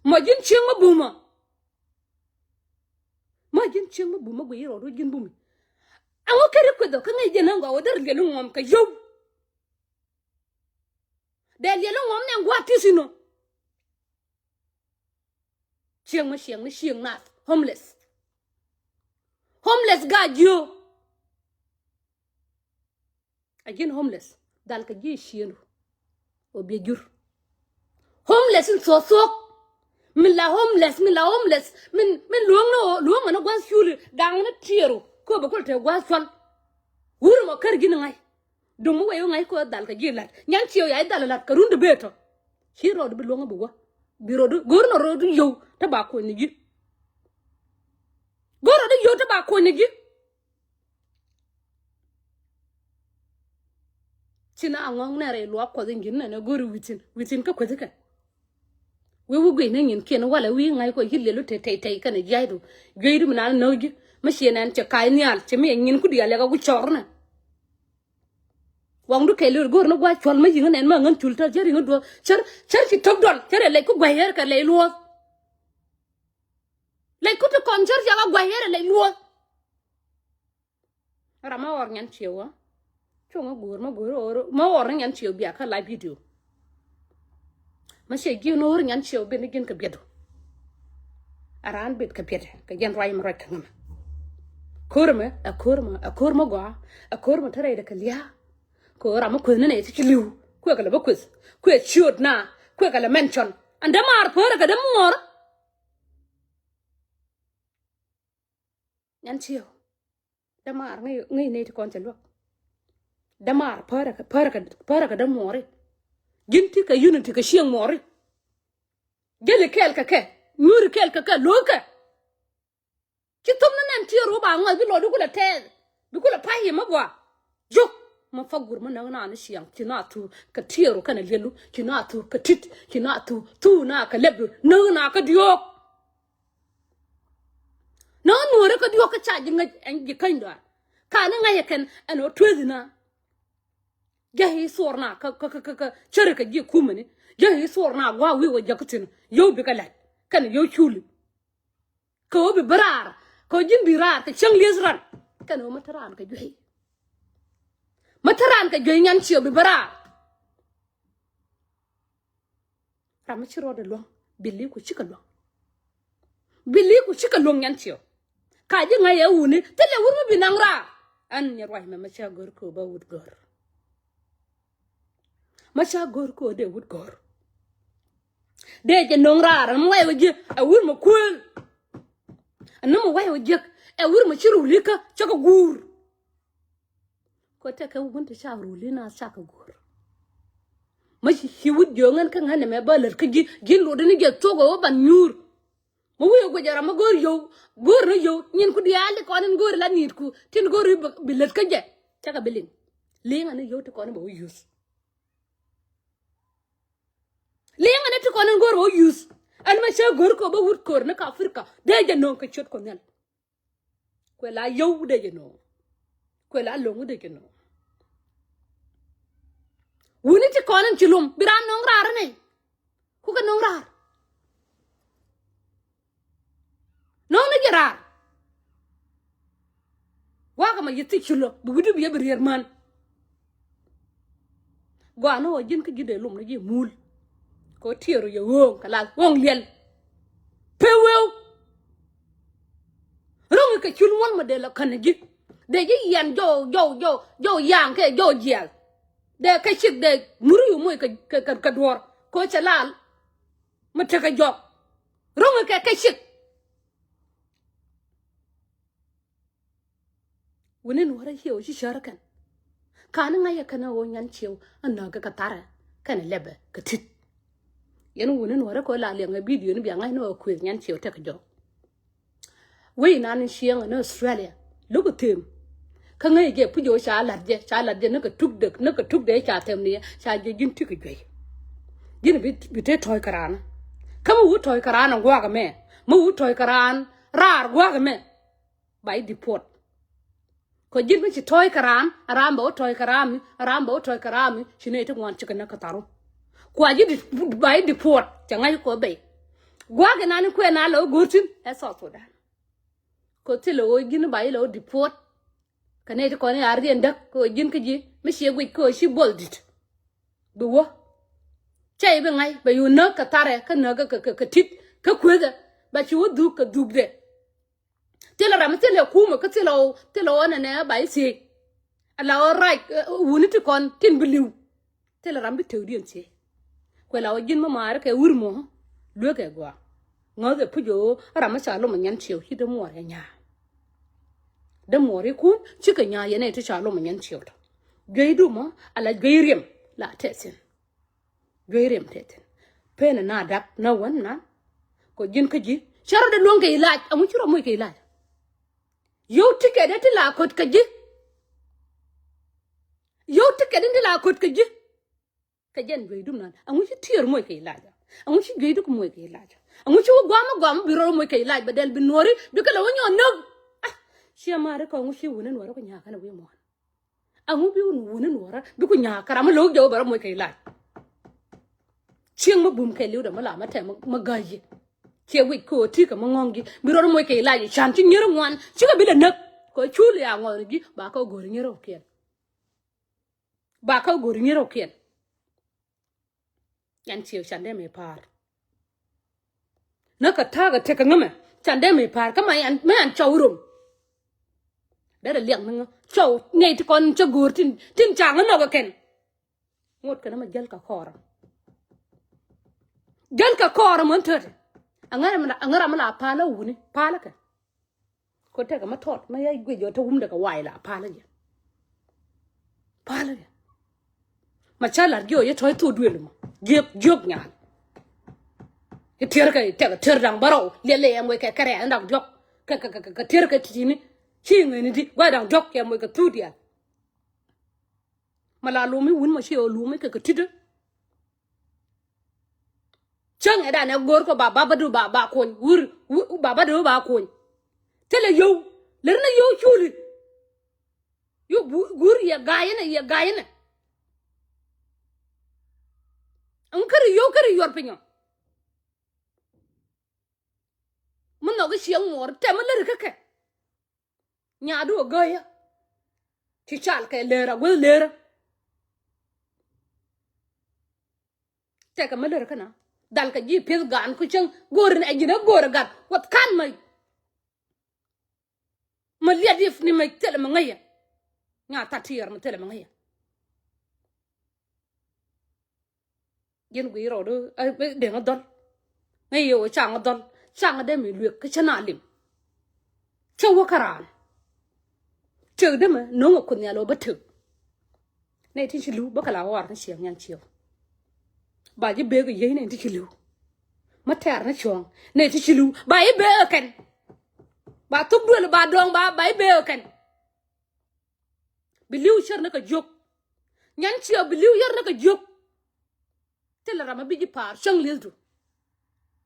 Mɔ ji̱n cieŋ mä bumä. Ji̱n cieŋ mi bum mi guiy rɔɔdu ji̱n bumi. Ɛŋu keri kueth ɔ kä ŋäc jɛn ɛn gɔaa wä dee liɛl iŋuɔm kɛ yio̱w. Dee liɛl iŋuɔm nɛ ɛn gua̱a̱th ti̱i̱ thi̱n ɔ. Cieŋ mi cieŋ ni cieŋ nath homeless. Homeless gaa jiö. A ji̱n homeless dhal kɛ ji̱ ciëndu. Ɔ biɛ jur. Homeless in thuɔ̱k thuɔ̱k. Min la homeless, min la homeless. Min, min luäŋ ni ɣöö, luäŋ ni gua̱th culi da̱ŋ ni tiɛɛru. Kä bɛ kulɛ te gua̱th cual. Wur mɔ kär ji̱n ŋa̱c. Duŋ mi wee wä ŋa̱c kɛ ɣöö dhal kɛ ji̱ la̱t. Nyan ciɛ wä ya i̱ dhal la̱t kɛ run ti bëë tɔ. Ci rɔɔdu bi luäŋ bi wä. Bi rɔɔdu, go̱o̱r nɔ rɔɔdu yio̱w te ba kuɔny ni ji̱. Go̱o̱r rɔɔdu yio̱w te ba kuɔny ni ji̱. Ci na a ŋɔ̱ŋ nɛ rɛy luaak kuɔth in ji̱n nɛn ɛ go̱o̱ri wi̱thin, wi̱thin kä kuethi kɛ. Wi̱i̱ wi̱i̱ guic ni nyinkiɛn walɛ wi̱i̱ ŋa̱c kɔ ci liɛlu te tɛy tɛy kɛnɛ jia̱cdu. Jueydu mi naan näk ji̱ mi ciɛ nɛn cɛ ka̱c nhial cɛ mi ɛ nyin ku diaal yɛ kɛ ku cɔr nɛ. Waŋdu kɛɛliw go̱o̱r ni gua̱c cuɔl mi yi̱ŋ nɛn mi aŋän cul tɔ̱ cär yi̱ŋ duɔ̱ɔ̱r cär, cär ci thok dɔl cär ɛ lɛc ku gua̱c ɣer kɛ lɛc luɔ̱ɔ̱th. Lɛc ku ti kɔn cär cɛ kɛ gua̱c ɣer ɛ lɛc luɔ̱ɔ̱th. Ram ma ɣɔr nyan ciëw ɣä. Cuŋ ɣä go̱o̱r ma go̱o̱r ɣɔr ma ɣɔr ni nyan ciëw bia kä live video. Ma ciɛ ji̱n ɣɔr nyan ciëw ben ni ji̱n kɛ biɛtdu. A raan bet kɛ biɛt kɛ jɛn ruac mi ruac kɛ ŋämɛ. Ko̱r mɛ ɛ ko̱r mɛ ɛ ko̱r mɛ gɔaa ɛ ko̱r mɛ te rɛydɛ kɛ lia̱a̱. Kɛ ɣöö ram mi kueth ni nɛy ti ci li̱w kuɛ kɛ lɛ bä kueth kuɛ ciöt na kuɛ kɛ lɛ mention. Ɛn dämaar päärɛ kɛ dämuɔɔr. Nyan ciëw. Dämaar ŋäc, ŋäc nɛy ti kɔn cɛ luäk. Dämaar pärɛ kɛ, pärɛ kɛ, pärɛ kɛ dämuɔɔri. Ji̱n ti kɛ unity kɛ cieŋ muɔɔri. Jäli kɛɛl kɛ kɛ, nyuuri kɛɛl kɛ kɛ, lo̱o̱kɛ. Ci thom ni nɛn tiɛɛru ba ŋɔth bi lɔɔdu kulɛ tɛɛth. Bi kulɛ pay yɛ mä bua. Jiök. Ma fa gur ma näk naan ni ciaŋ ci na thuk kɛ tiɛɛru kɛnɛ liɛlu ci na thuk kɛ tit ci na thuk thuk na kɛ lɛpdu näk na kä diɔ̱ɔ̱k. Näk nuɔ̱ɔ̱rä kä diɔ̱ɔ̱k kä ca ji̱ ŋäc ɛn ji̱ käny dɔaar. Ka ni ŋa̱c ɛ kɛn ɛn ɣä tuethi na. Jäk i̱ thuɔɔr na kä kä kä kä cärä kɛ ji̱ kumɛni. Jäk i̱ thuɔɔr na gua̱a̱k wi̱i̱ wä jäk kä thi̱n yio̱w bikɛ la̱t kɛnɛ yio̱w culi. Kɛ ɣöö bi bi raar kɛ ɣöö ji̱n bi raar kɛ cäŋ lieth ran. Kɛn ɣöö mä te raan kɛ juey. Mä te raan kɛ juey nyan ciɛ bi bi raar. Ram mi ci rɔɔdɛ luäŋ bi li̱i̱ku cikɛ luäŋ. Bi li̱i̱ku cikɛ luäŋ nyan ciɛ. Ka ji̱ ŋa̱c ɛ wuni thilɛ wut mi bi naŋ raar. Ɛn nyɛ ruac mɛ mä ca gör kɛ ɣöö bä wut gör. Mä ca go̱r ko̱ dee wut go̱r. Dee jɛ no̱ŋ raar ɛn mi wɛy wä ji̱ ɛ wur mɛ kuël. Ɛn mi wɛy wä jiäk ɛ wur mɛ ci ruli kä cä kɛ guur. Kɔ tɛkɛ wun ti ca ruli na ca kɛ guur. Mä ci wut jiöŋ ɛn kä ŋän ɛmɛ bä lät kä ji̱ ji̱n luɔtdä ni jɛ thok ɛ wä ban nyuur. Mi wi̱i̱ ɛ guic ɛ ram mi go̱o̱r yio̱w go̱o̱r ni yio̱w nyin ku diaal ti kɔn in go̱o̱r la ni̱i̱tku tin go̱o̱r i̱ bi lät kä jɛ. Cakɛ bi liŋ liŋ ani yio̱w ti kɔn in bɛ wä yuth. Liŋ ani ti kɔn in go̱o̱r bɛ wä yuth. Ɛn mɛ cä go̱o̱r kɛ bä wut ko̱r ni ka Africa dee jɛ no̱o̱ŋ kɛ ciöt kɔ nhial. Kuɛ la yio̱w dee jɛ no̱o̱ŋ. Kuɛ la lo̱ŋ dee jɛ no̱o̱ŋ. Wuni ti kɔn in ci lom bi raan no̱o̱ŋ raar ni. Ku kɛ no̱o̱ŋ raar. No̱o̱ŋ ni jɛ raar. Wakä ma yɛ thi̱c ci lo̱ bi wi̱cdu bi yɛ bi rier män. Gɔaa ni ɣɔɔ ji̱n kä ji̱ dee lom ni ji̱ muul. Kɛ ɣöö tiɛɛr ɣöö yɛ ɣööŋ kɛ lath ɣööŋ liɛl. Pe weu. Ro̱ŋ kɛ cul muɔl ma dee la kän ji̱ dee ji̱ yian jɔw jɔw jɔw jɔw yaŋ kɛ jɔw jiɛl. Dee kɛ cik dee mur yu moc kɛ kɛ kɛ duɔr kɛ ɣöö cɛ lal. Mi tekɛ jɔk ro̱ŋ kɛ kɛ cik. Wuni nuɔrɛ ciɛ wä ci cär kɛn kani ŋa̱c ɛ kɛn ɛ wä nyan ciew ɛ nääk kɛ kɛ tharɛ kɛn ɛ lɛpɛ kɛ tit. Yɛn wuni nuɔrɛ kɛ wä la liɛŋ ɛ bidio ni bia ŋa̱c ni wä kuëth nyan ciew tekɛ jɔk. Wec inan in cieŋ in Australia lo̱k i̱ them. Kä ŋäc jɛ puc ɣöö ca la̱t jɛ ca la̱t jɛ ni kɛ tuk dek ni kɛ tuk dee ca them ni yɛ ca jɛ ji̱n ti kɛ juey. Ji̱n bi bi te tɔ̱ɔ̱c kɛ raan. Kä mi wut tɔ̱ɔ̱c kɛ raan in gua̱a̱k ɛmɛ mi wut tɔ̱ɔ̱c kɛ raan raar gua̱a̱k ɛmɛ. Ba i̱ deport. Kɛ ji̱n mi ci tɔ̱ɔ̱c kɛ raan a raan bɛ wä tɔ̱ɔ̱c kɛ raan mi a raan bɛ wä tɔ̱ɔ̱c kɛ raan mi ci nɛy ti ŋuan cikɛ näk kɛ tharu. Kua ji̱ di ba i̱ deport cɛ ŋa̱c kɔ bɛy. Gua̱a̱k inan in kuɛ na lɛ wä go̱o̱r thi̱n ɛ South Sudan. Kɛ thilɛ ɣöö ji̱n ba ilɛ ɣöö deport. Kɛ nɛy ti kɔn i̱ a riɛn däk kɛ ɣöö ji̱n kä ji̱ mi ciɛ guic kɛ ɣöö ci buɔl di̱t. Bi wä cä i̱ bi ŋa̱c bɛ yu näk kɛ tharɛ kä näk kɛ kɛ kɛ tit kä kuethɛ. Ba ci wä dhuk kɛ dhukdɛ. Thilɛ ram mi thilɛ kumɛ kä thilɛ ɣöö thilɛ ɣöö nɛnɛ ba i̱ thiec. Ala ɣöö rac wuni ti kɔn tin bi li̱w. Thilɛ ram bi tëkdiɛn thiec. Kuɛ la wä ji̱n mä maari kɛ wir mɔ. Luekɛ gɔaa. Ŋäth ɛ puc ɣöö ram mi ca lom ɛ nyan ciɛw ci dee muɔɔr ɛ nyaa. Dee muɔɔr ikun cikɛ nyaa yɛn ɛ ti ca lom ɛ nyan ciɛw tɔ. Juey dumɔ ala juey riɛm la tɛthin. Juey riɛm tɛthin. Pen ɛ na dak na wän nan. Kɔ ji̱n kä ji̱ cɛ rɔ dee luɔ̱ŋ kɛ ilac aŋu ci rɔ moc kɛ ilac. Yio̱w tikɛt ɛ ti la ko̱t kɛ ji̱. Yio̱w tikɛt in ti la ko̱t kɛ ji̱. Kɛ jɛn juey dum nan aŋu ci tiɛɛr moc kɛ ilac. Aŋu ci juey duk moc kɛ ilac. Aŋu ci wä guam mi guam mi bi rɔr moc kɛ ilac bɛ dɛl bi nuɔri bi kɛ lɛ wä nyɔn näk. Ah, ciɛ mari kɛ aŋu ci wuni nuɔrä ku nyakä ni wi̱i̱ muɔ̱ɔ̱n. Aŋu bi wuni nuɔrä bi ku nyakä ram mi lo̱k jɛ wä bɛ rɔ moc kɛ ilac. Cieŋ mi bum kɛ li̱w dɛ mi la mi tɛm mi ga̱c yi. Ciɛ wic kɛ ɣöö ti̱i̱ kɛ mi ŋɔ̱ŋ ji̱ bi rɔr moc kɛ ilac can ci nyier ŋuan cikɛ bi lɛ näk. Kɛ cul ya ŋɔn ji̱ ba kɛ go̱r nyier ɔ kiɛn. Ba kä go̱r nyir ɔ kiɛn. Yan ciek can dee mi pa̱a̱r. Nä kɛ ta̱a̱ kɛ tek kɛ ŋämɛ can dee mi pa̱a̱r kä ma yan ma yan cɔw rom. Derɛ liak ni ŋä cɔw nɛy ti kɔn cä go̱r tin tin ca ŋä nɔk kɛ kɛn. Ŋot kɛn ma jäl kɛ kɔɔrä. Jäl kɛ kɔɔrä män töt. Aŋä ram aŋä ram la pa̱a̱lä wuni pa̱a̱lä kɛ. Ko tekɛ ma tɔt ma ya guic jɔ te wumdɛ kɛ wa̱i̱ la palä jɛ. Palä jɛ. Ma ca lat jiɔ yɛ tɔ̱ thok duël mɔ jiök jiök nyan. Kɛ tier kɛ tekɛ tier daŋ bärɔw liɛl lɛ ɛm wec kɛ kɛrɛ ɛn daŋ diɔk kɛ kɛ kɛ kɛ tier kɛ titini. Ci ŋäni di gua̱c daŋ diɔk kɛ ɛm wec kɛ thuk diaal. Ma la lumi wun ma ci ɔ lumi kɛ kɛ ti̱tä. Cäŋ ɛ danɛ go̱o̱r kɔ ba babadu ba ba kuny wur ba babadu ba kuny. Thilɛ yio̱w lär ni yio̱w culi. Yio̱w guur yɛ ga̱a̱c inɛ yɛ ga̱a̱c inɛ. Ɛŋ käri yio̱w käri yuɔr pinyɔ. Mi nhɔk i̱ cieŋ ŋuɔ̱ɔ̱r tɛm mi läri kä kɛ. Nyaadu a gäyä. Ci cal kɛ lërä guäth lërä. Tɛkɛ mi lërä kä na dhal kɛ ji̱ pi̱eth gaan ku cäŋ go̱o̱ri ni ɛ ji̱n ɛ go̱o̱ri gat wath kan mɛ. Mɛ liɛt if ni mɛ thilɛ mɛ ŋäyɛ. Nya tha̱t tiɛɛr mɛ thilɛ mɛ ŋäyɛ. Ji̱n guiy rɔɔdu deŋ a dhɔl. Ŋäc yɛ wä caŋ a dhɔl caŋ a dee mi luek kä cä na lim. Cä wä kä raan. Tëk dämɛ no̱ŋ a kuoth nhial wä bä tëk. Nɛy ti ci li̱w bä kɛ la ɣɔr ni ciɛŋ nyan ciɛw. Ba ji̱ beek a yiey nɛy ti ci li̱w. Mä tɛɛr ni cuɔ̱ɔ̱ŋ nɛy ti ci li̱w ba ji̱ beek a kɛn. Ba thuk duël ba dɔ̱ŋ ba ba ji̱ beek a kɛn. Bi li̱w cär ni kɛ jiök. Nyan ciɛ bi li̱w yär ni kɛ jiök. Thilɛ ram mi bi ji̱ pa̱a̱r cäŋ li̱ethdu.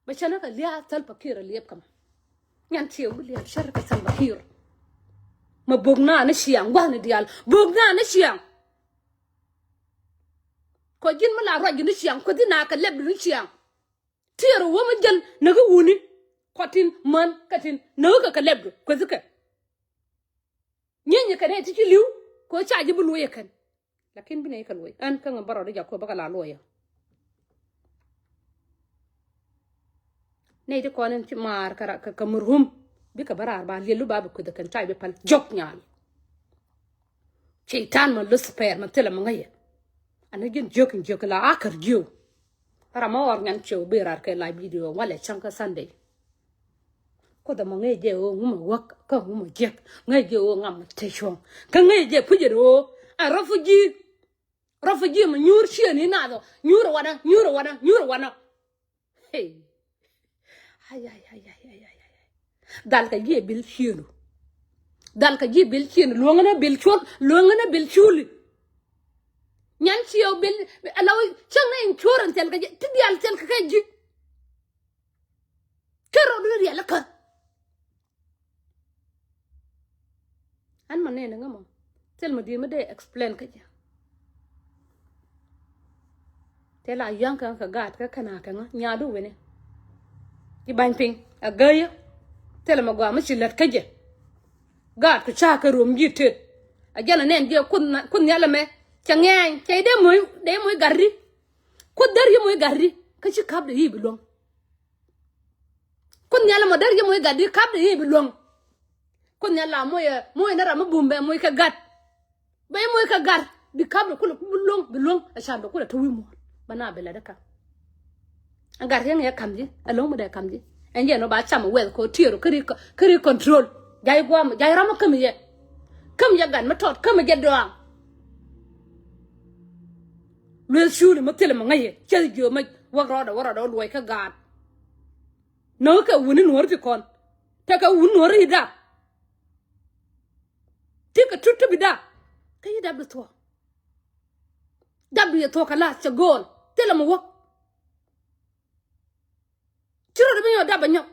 Bɛ cä ni kɛ lia̱a̱ Salva Kiir a liɛp kä mɛ. Nyan ciɛ bi liɛp cär kɛ Salva Kiir. Mɛ bök naath ni ciaŋ gua̱thni diaal bök naath ni ciaŋ. Kɔ ji̱n mi la ruacdu ni ciaŋ kueth i̱ naath kɛ lɛpdu ni ciaŋ. Tiɛɛr ɛ wä mi jäl näk i̱ wuni. Kɔ tin män kä tin näk i̱ kɛ kɛ lɛpdu kueth i̱ kɛ. Nyieny kɛn ɛ ti ci li̱w kɛ ɣöö ca ji̱ bi luɔ̱c ɛ kɛn. Lakin bi nɛy kɛ luɔ̱c ɛn kä ŋä bä rɔɔdɛ jak kɛ ɣöö bä kɛ la luɔ̱c ɛ. Nɛy ti kɔn ɛn ci maar kɛ murhum bikɛ bä raar ba liɛlu ba bi kueth ɛ kɛn ca ji̱ bi päl jiök nyaal. Cɛy-tan ma Lucifer ma thilɛ ma ŋäcɛ. Ɛn ji̱n jiök in jiök la akär jiök. Ram ma ɣɔr nyan ciɛ wä bi raar kɛ la video walɛ cäŋ kä Sunday. Kuoth ɛmɔ ŋäc jɛ ɣöö ŋumɛ wäk kä ŋumɛ jiäk ŋäc jɛ ɣöö ŋam te cuɔ̱ŋ kä ŋäc jɛ puc ɛn ɣöö a refugee. Refugee mɛ nyuur ciëëni nath ɔ nyuur wanɛ nyuur wanɛ nyuur wanɛ. Hey. Ay, ay, ay, ay, ay, ay, ay. Dhal kɛ jiɛ bil ciëënu. Dhal kɛ jiɛ bil ciëënu luɔ̱ŋä ni bil cuɔl luɔ̱ŋä ni bil culi. Nyan ciɛ bil ala cäŋ ni insurance thil kɛ jiɛ ti diaal thil kɛ kɛ ji̱. Kä rɔɔdu riɛl kä. An ma nɛn ŋä mɔ thil ma di̱i̱t mi dee explain kä jɛ. Thil a yäŋ kä kä gaat kä kɛn a kɛ ŋä nyaadu wini. Ci ba̱ny piny a gäyä. Thil ma gɔaa mi ci lät kä jɛ. Gaat ku ca kɛ rom ji̱ tet. A jɛn a nɛn jiɛ Kuoth nhial ɛmɛ. Cɛ ŋɛɛny cɛ dee moc, dee moc gat ri. Kuoth dee ri moc gat ri kä ci kap de yi bi luäŋ. Kuoth nhial ɛmɔ dee ri moc gat ri kap de yi bi luäŋ. Kuoth nhial la moc ɛ, moc ni ram mi bum bɛ moc kɛ gat. Bɛ moc kɛ gat bi kap de kulɛ bi luäŋ, bi luäŋ. A can bɛ kulɛ te wi̱i̱ muɔ̱ɔ̱n bɛ na bi lɛ de kap. Ɛn gat riɛŋ yɛ kam ji̱, ɛlɔ̱ŋ mi dee kam ji̱. Ɛn jɛ nɔ ba cam wɛth kɛ ɣöö tiɛɛr ɣöö kä ri, kä ri control. Jay guam, jay ram mi käm yɛ. Käm yɛ gat mi tɔt, käm yɛ dɔaŋ. Lueth culi mi thilɛ mi ŋäc yɛ, cɛ jiö mi wäk rɔɔdɛ, wäk rɔɔdɛ wä luɔc kä gaat. Näk kɛ wuni nuɔ̱ɔ̱ri ti kɔn. Tekɛ wuni nuɔ̱ɔ̱ri i̱ dap. Ti kɛ tut ti bi dap. Kä i̱ dap di thuɔ̱k. Dap di yɛ thuɔ̱k kɛ lath cɛ go̱o̱l. Thilɛ mi wäk. Ci rɔɔdɛ bi nyɔk dap bɛ nyɔk.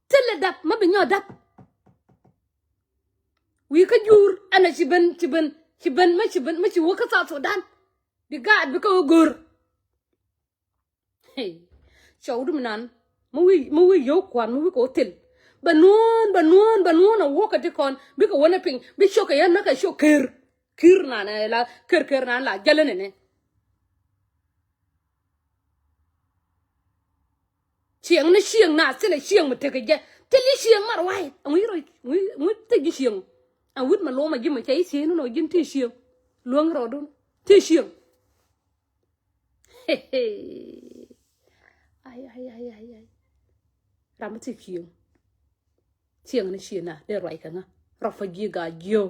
Thilɛ dap ma bi nyɔk dap. Wi̱i̱ kä jur ɛn a ci ben, ci ben, ci ben, ma ci ben, ma ci wä kä South Sudan. Bi gaat bi kä wä go̱r. Hey. Cɔwdu mi nan. Ma wi̱i̱, ma wi̱i̱ yio̱w kuan, ma wi̱i̱ kɛ wä thil. Bɛ nuɔ̱ɔ̱n, bɛ nuɔ̱ɔ̱n, bɛ nuɔ̱ɔ̱n a wä kä ti kɔn. Bikɛ wä ni piny, bi cok kɛ yɛn na kɛ cok ker. Kir nan ɛ la, ker, ker nan la jälä nɛnɛ. Cieŋ ni cieŋ na thilɛ cieŋ mi tekɛ jɛ. Thilɛ cieŋ mar wa̱i̱. Ɛŋu rɔ, ɛŋu thil ji̱ cieŋ. Ɛŋu wut ma lomɛ ji̱ mi cɛ i̱ cieŋ ni nɔ ji̱n ti cieŋ. Luäŋ rɔɔdun ti cieŋ. Ai, ai, ai, ai, ai. Ram mi ti cieŋ. Cieŋ ni cieŋ na dee ruac kɛ ŋa. Refugee gaa jiö.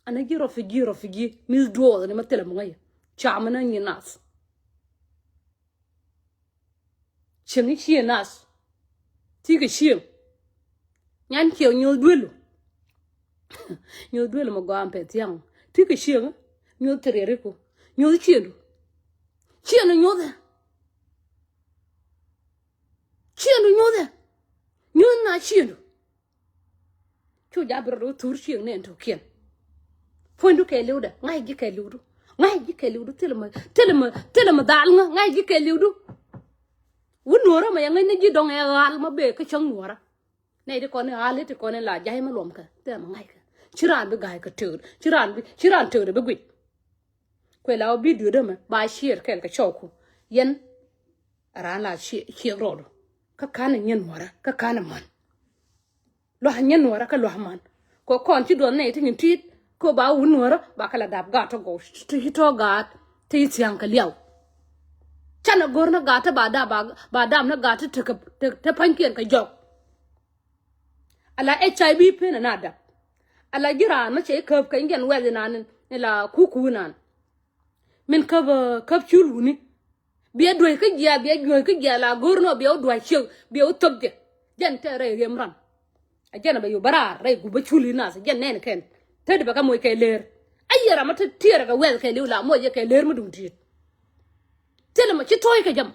Ana ji̱ refugee, refugee. Mi̱th duɔɔth ni ma thilɛ mi ŋäc. Cam ni nyi nath. Cieŋ i̱ cieŋ nath. Ti kɛ cieŋ. Nyan cieŋ nyoth duelu. Nyoth duelu mɛ gɔaa pɛ thiaŋ. Ti kɛ cieŋ. Nyoth ti riɛriku. Nyoth cieŋdu. Cieŋdu nyothɛ. Cieŋdu nyothɛ. Nyoth na cieŋdu. Cu ja̱ bi rɔ do̱ thur cieŋ nɛn tɔ̱kiɛn. Puɔ̱nydu kɛ li̱wdɛ, ŋa̱c ji̱ kɛ li̱wdu. Ŋa̱c ji̱ kɛ li̱wdu, thilɛ mi, thilɛ mi, thilɛ mi dhal ŋä, ŋa̱c ji̱ kɛ li̱wdu. Wut nuɔ̱ɔ̱rä mɛ yɛ ŋäc ni ji̱ dɔ̱ŋ ɛ ɣal ma bee kä cäŋ nuɔ̱ɔ̱rä. Nɛy ti kɔn i̱ ɣal i̱ ti kɔn i̱ la ja̱c ma luɔm kɛ, thilɛ mi ŋa̱c kɛ. Ci raan bi ga̱a̱c kɛ tööd, ci raan bi, ci raan töödɛ bi guic. Kuɛ la wä bidio dämɛ ba ciɛɛr kɛɛl kɛ cɔwku. Yɛn a raan la ciɛ, ciɛk rɔɔdu. Kä ka̱n ɛ nyɛn nuɔ̱ɔ̱rä, kä ka̱n ɛ män. Lua̱k nyɛ nuɔ̱ɔ̱rä kä lua̱k man. Kɛ kɔn ci duɔth nɛy ti nyin ti̱i̱t. Kɛ ba wun nuɔ̱ɔ̱rä ba kɛ la dap gaat ti gɔw ti ci tɔ̱ gaat ti ci thia̱a̱ŋ kɛ liaw. Canɛ go̱r ni gaat ti ba dap ba, ba dap ni gaat ti tekɛ, te, te pa̱nykiɛn kɛ jɔk. Ala H I V pen ana dap. Ala ji̱ raan mi cɛ i̱ käp kɛ injɛn wɛth inan in la kuku inan. Min käp, käp cul wuni. Biɛ duäc kä jiath, biɛ duäc kä jiath la go̱o̱r nɔ biɛ wä duäc ciek, biɛ wä thäk jɛ. Jɛn tɛ rɛy riɛm ran. A jɛn a bɛ yo̱ bä raar rɛy gup bä cul i̱ nath, jɛn nɛn kɛn. Te di bɛ kä moc kɛ leer. A yɛ ram a te tiɛɛr kɛ wɛth kɛ li̱w la moc jɛ kɛ leer mi duŋ ti̱i̱t. Thilɛ mɔ ci thɔɔc kɛ jɛ mɔ.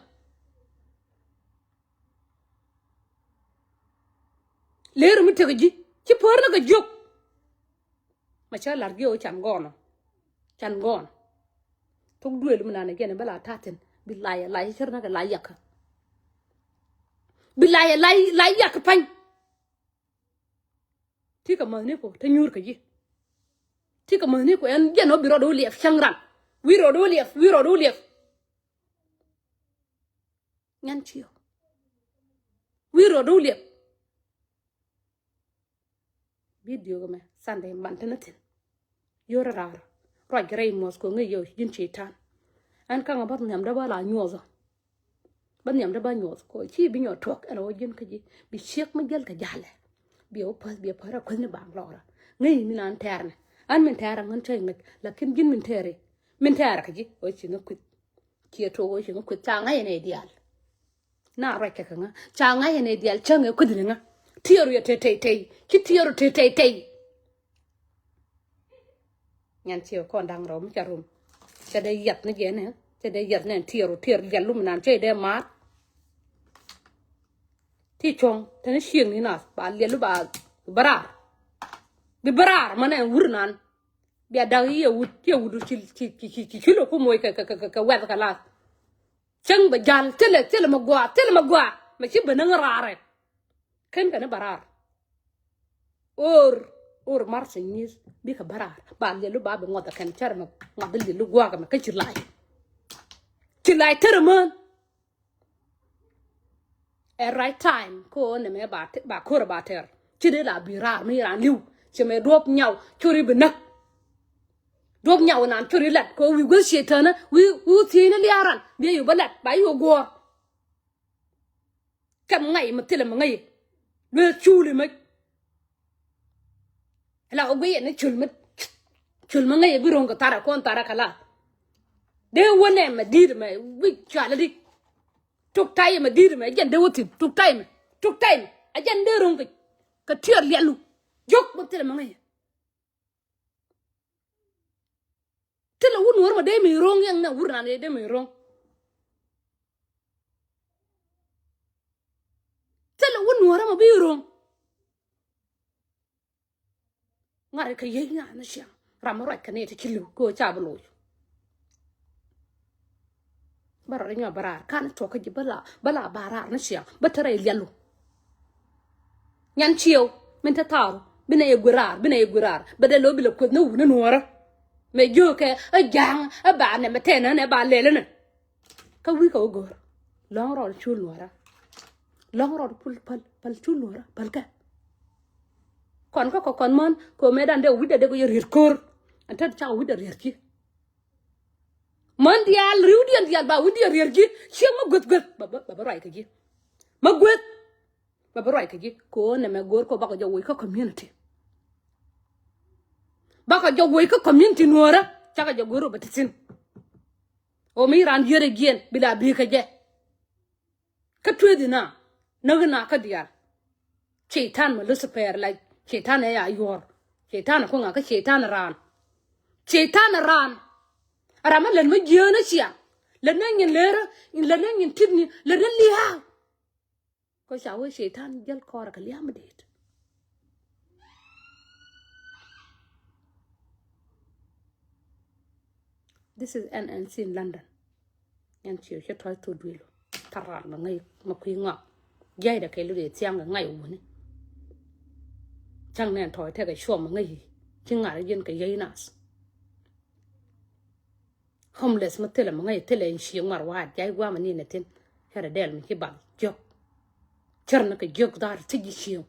Leer mi tek ji̱ ci päär ni kɛ jiök. Ma cä lar giɛ wä can gɔɔnɔ. Can gɔɔn. Thok duëël mi nan ɛ jɛn bä la ta̱thin bi lay ɛ lay cär na kɛ lay yakä. Bi lay ɛ lay, lay yakä pa̱ny. Ti kɛ mäthni ku te nyuur kɛ ji̱. Ti kɛ mäthni ku ɛn jɛn wä bi rɔɔd wä liɛp cäŋ ran. Wi̱i̱ rɔɔd wä liɛp, wi̱i̱ rɔɔd wä liɛp. Nyan ciö. Wi̱i̱ rɔɔd wä liɛp. Bidio kɛ mɛ Sunday man te ni thin. Yio̱r raar ruac rɛy muɔth kɛ ŋäc yɛ ji̱n cɛy-tan. Ɛn kaŋ bä nhiam dee bä la nyuɔth ɔ. Bä nhiam dee bä nyuɔth kɛ ci bi nyuɔth tuɔk ɛn ɣöö ji̱n kä ji̱ bi ciek mi jäl kɛ ja̱lɛ. Biɛ wä päth biɛ päth rɛ kuäthni baŋ lɔrä. Ŋäc mi nan tɛɛrnɛ ɛn min tɛɛrɛ ŋän cä ŋäc lakin ji̱n min tɛɛri min tɛɛrɛ kɛ ji̱ ɣöö ci ŋä kui̱th. Ciɛ tuɔk ɣöö ci ŋä kui̱th ca ŋa̱c ɛn ɛ diaal. Na ruac kɛ kɛ ŋä ca ŋa̱c ɛn ɛ diaal cäŋ ɛ kui̱th ni ŋä. Tiɛɛr yɛ te tey tey ci tiɛɛr te tey tey. Nyan ciɛ kɔn da̱ŋ rɛw mi ca rum. Cɛ dee yath ni jɛ nɛ cɛ dee yath nɛ tiɛɛr ɔ tiɛɛr liɛl lum nan cɛ dee maat. Ti cuɔ̱ŋ te ni cieŋ ni nath ba liɛl lu ba bä raar. Bi bä raar ma nɛ wur nan. Bia da̱k i̱ yɛ wut, yɛ wut ci, ci, ci, ci, ci, ci lo ku moc kɛ, kɛ, kɛ, kɛ, kɛ wɛth kɛ lath. Cäŋ bɛ ja̱l thilɛ, thilɛ mɛ gɔaa, thilɛ mɛ gɔaa mɛ ci ben ni ŋä raarɛ. Ken kɛn i̱ bä raar. Or, or mar sɛ nyi̱i̱th bikɛ bä raar. Ba liɛlu ba bi ŋuɔth ɛ kɛn cär mɛ ŋuɔth liɛlu gua̱a̱k ɛmɛ kä ci lay. Ci lay tɛr ɛmän. Ɛ right time kä ɣöö nɛmɛ ba, ba ko̱r ɛ ba tɛr. Ci dee la bi raar mi raan li̱w. Ci mɛ duɔ̱p nyaw cori bi näk. Duɔ̱p nyaw naan cori lat kɛ ɣöö wi̱i̱ guäth ciɛ tänä wi̱i̱, wi̱i̱ thiecni lia̱a̱ ran bi ɛ yu bä lat ba yu guɔ̱ɔ̱r. Kɛm ŋa̱c mɛ thilɛ mɛ ŋäc. Lueth culi mɛ. La wä guiyɛ ni cul mɛ. Cul mɛ ŋäc bi ro̱ŋ kɛ tharɛ kɔn tharɛ kɛ la. Dee wä nɛ mɛ di̱i̱t mɛ wi̱c cualä di. Tuk tay mɛ di̱i̱t mɛ jɛn dee wä thi̱n tuk tay mɛ. Tuk tay mɛ a jɛn dee ro̱ŋ kɛ. Kɛ tiɛɛr lialu. Jiök mɛ thilɛ mɛ ŋäc. Thilɛ wun nuɔ̱ɔ̱r mɛ dee mi ro̱ŋ yɛn nɛ wur nan dee mi ro̱ŋ. Thilɛ wun nuɔ̱ɔ̱r mɛ bi ro̱ŋ. Ŋa̱t kɛ yiey ŋa̱ ni ciaŋ ram mi ruac kɛ ni ti ci li̱w kɛ ɣöö ca bi loc. Bä rɔ ri nyɔk bä raar kan tuɔk kä ji̱ bä la, bä la ba raar ni ciaŋ bä te rɛy lialu. Nyan ciew min te tharu bi nɛ yɛ guer raar, bi nɛ yɛ guer raar bɛ dee lo̱ bi lɛ kueth ni wuni nuɔ̱ɔ̱rä. Mɛ jiökɛ ɛ ja̱a̱ŋ ɛ ba nɛ mɛ tɛnä nɛ ba lɛlä nɛ. Kä wi̱i̱ kɛ wä go̱o̱r lɔ̱ŋ rɔɔd cul nuɔ̱ɔ̱rä. Lɔ̱ŋ rɔɔd pul päl päl cul nuɔ̱ɔ̱rä päl kɛ. Kɔn kä kɔ kɔn män kɛ ɣöö mëëdan dee wi̱cdɛ dee kɛ yɛ riet ko̱r. Ɛn te ca wi̱cdɛ riet ci. Män diaal riwdiɛn diaal ba wi̱cdiɛn riet ci. Cieŋ mä gueth gueth ba bä, ba bä ruac kɛ ji̱. Mä gueth ba bä ruac kɛ ji̱ kɛ ɣöö nɛmɛ go̱o̱r kɛ ɣöö bakɔ jɛ woc kä community. Bakɔ jɛ woc kä community nuɔ̱ɔ̱rä cakɔ jɛ go̱o̱r ɣöö bɛ ti thi̱n. Ɣöö mi raan yiet ɛ jiɛn bi la bi̱i̱ kɛ jɛ. Kä tuethi na näk na kä diaal. Ceitan mɛ Lucifer la ceitan ɛ ya yuɔr. Ceitan ɛ kuŋa kä ceitan ɛ raan. Ceitan ɛ raan. Ɛ ram mi lät mi jiääk ni ciaŋ. Lät ni nyin leerä, lät ni nyin tipni, lät ni lia̱a̱. Kä ca wee ceitan jäl kɔrɛ kɛ lia̱a̱ mi deet. This is N N C in London. Ɛn ciɛ cɛ tɔ̱ thok duëël. Thar ral mɛ ŋäc mɛ kui̱ ŋɔak. Jiaydɛ kɛ lut ɛ thiaŋ kɛ ŋa̱c wuni. Cäŋ nɛn tɔ̱ tekɛ cuɔm mɛ ŋäc i̱ ci ŋa̱r ji̱n kɛ yiey nath. Homeless mɛ thilɛ mɛ ŋäc thilɛ in ciɛ ŋuar wa̱a̱t jiay gua̱a̱mɛ ni nɛ thi̱n. Cɛ rɛ dɛl mi ci bal jiök. Cär ni kɛ jiök dhar thi̱c ji̱ cieŋ.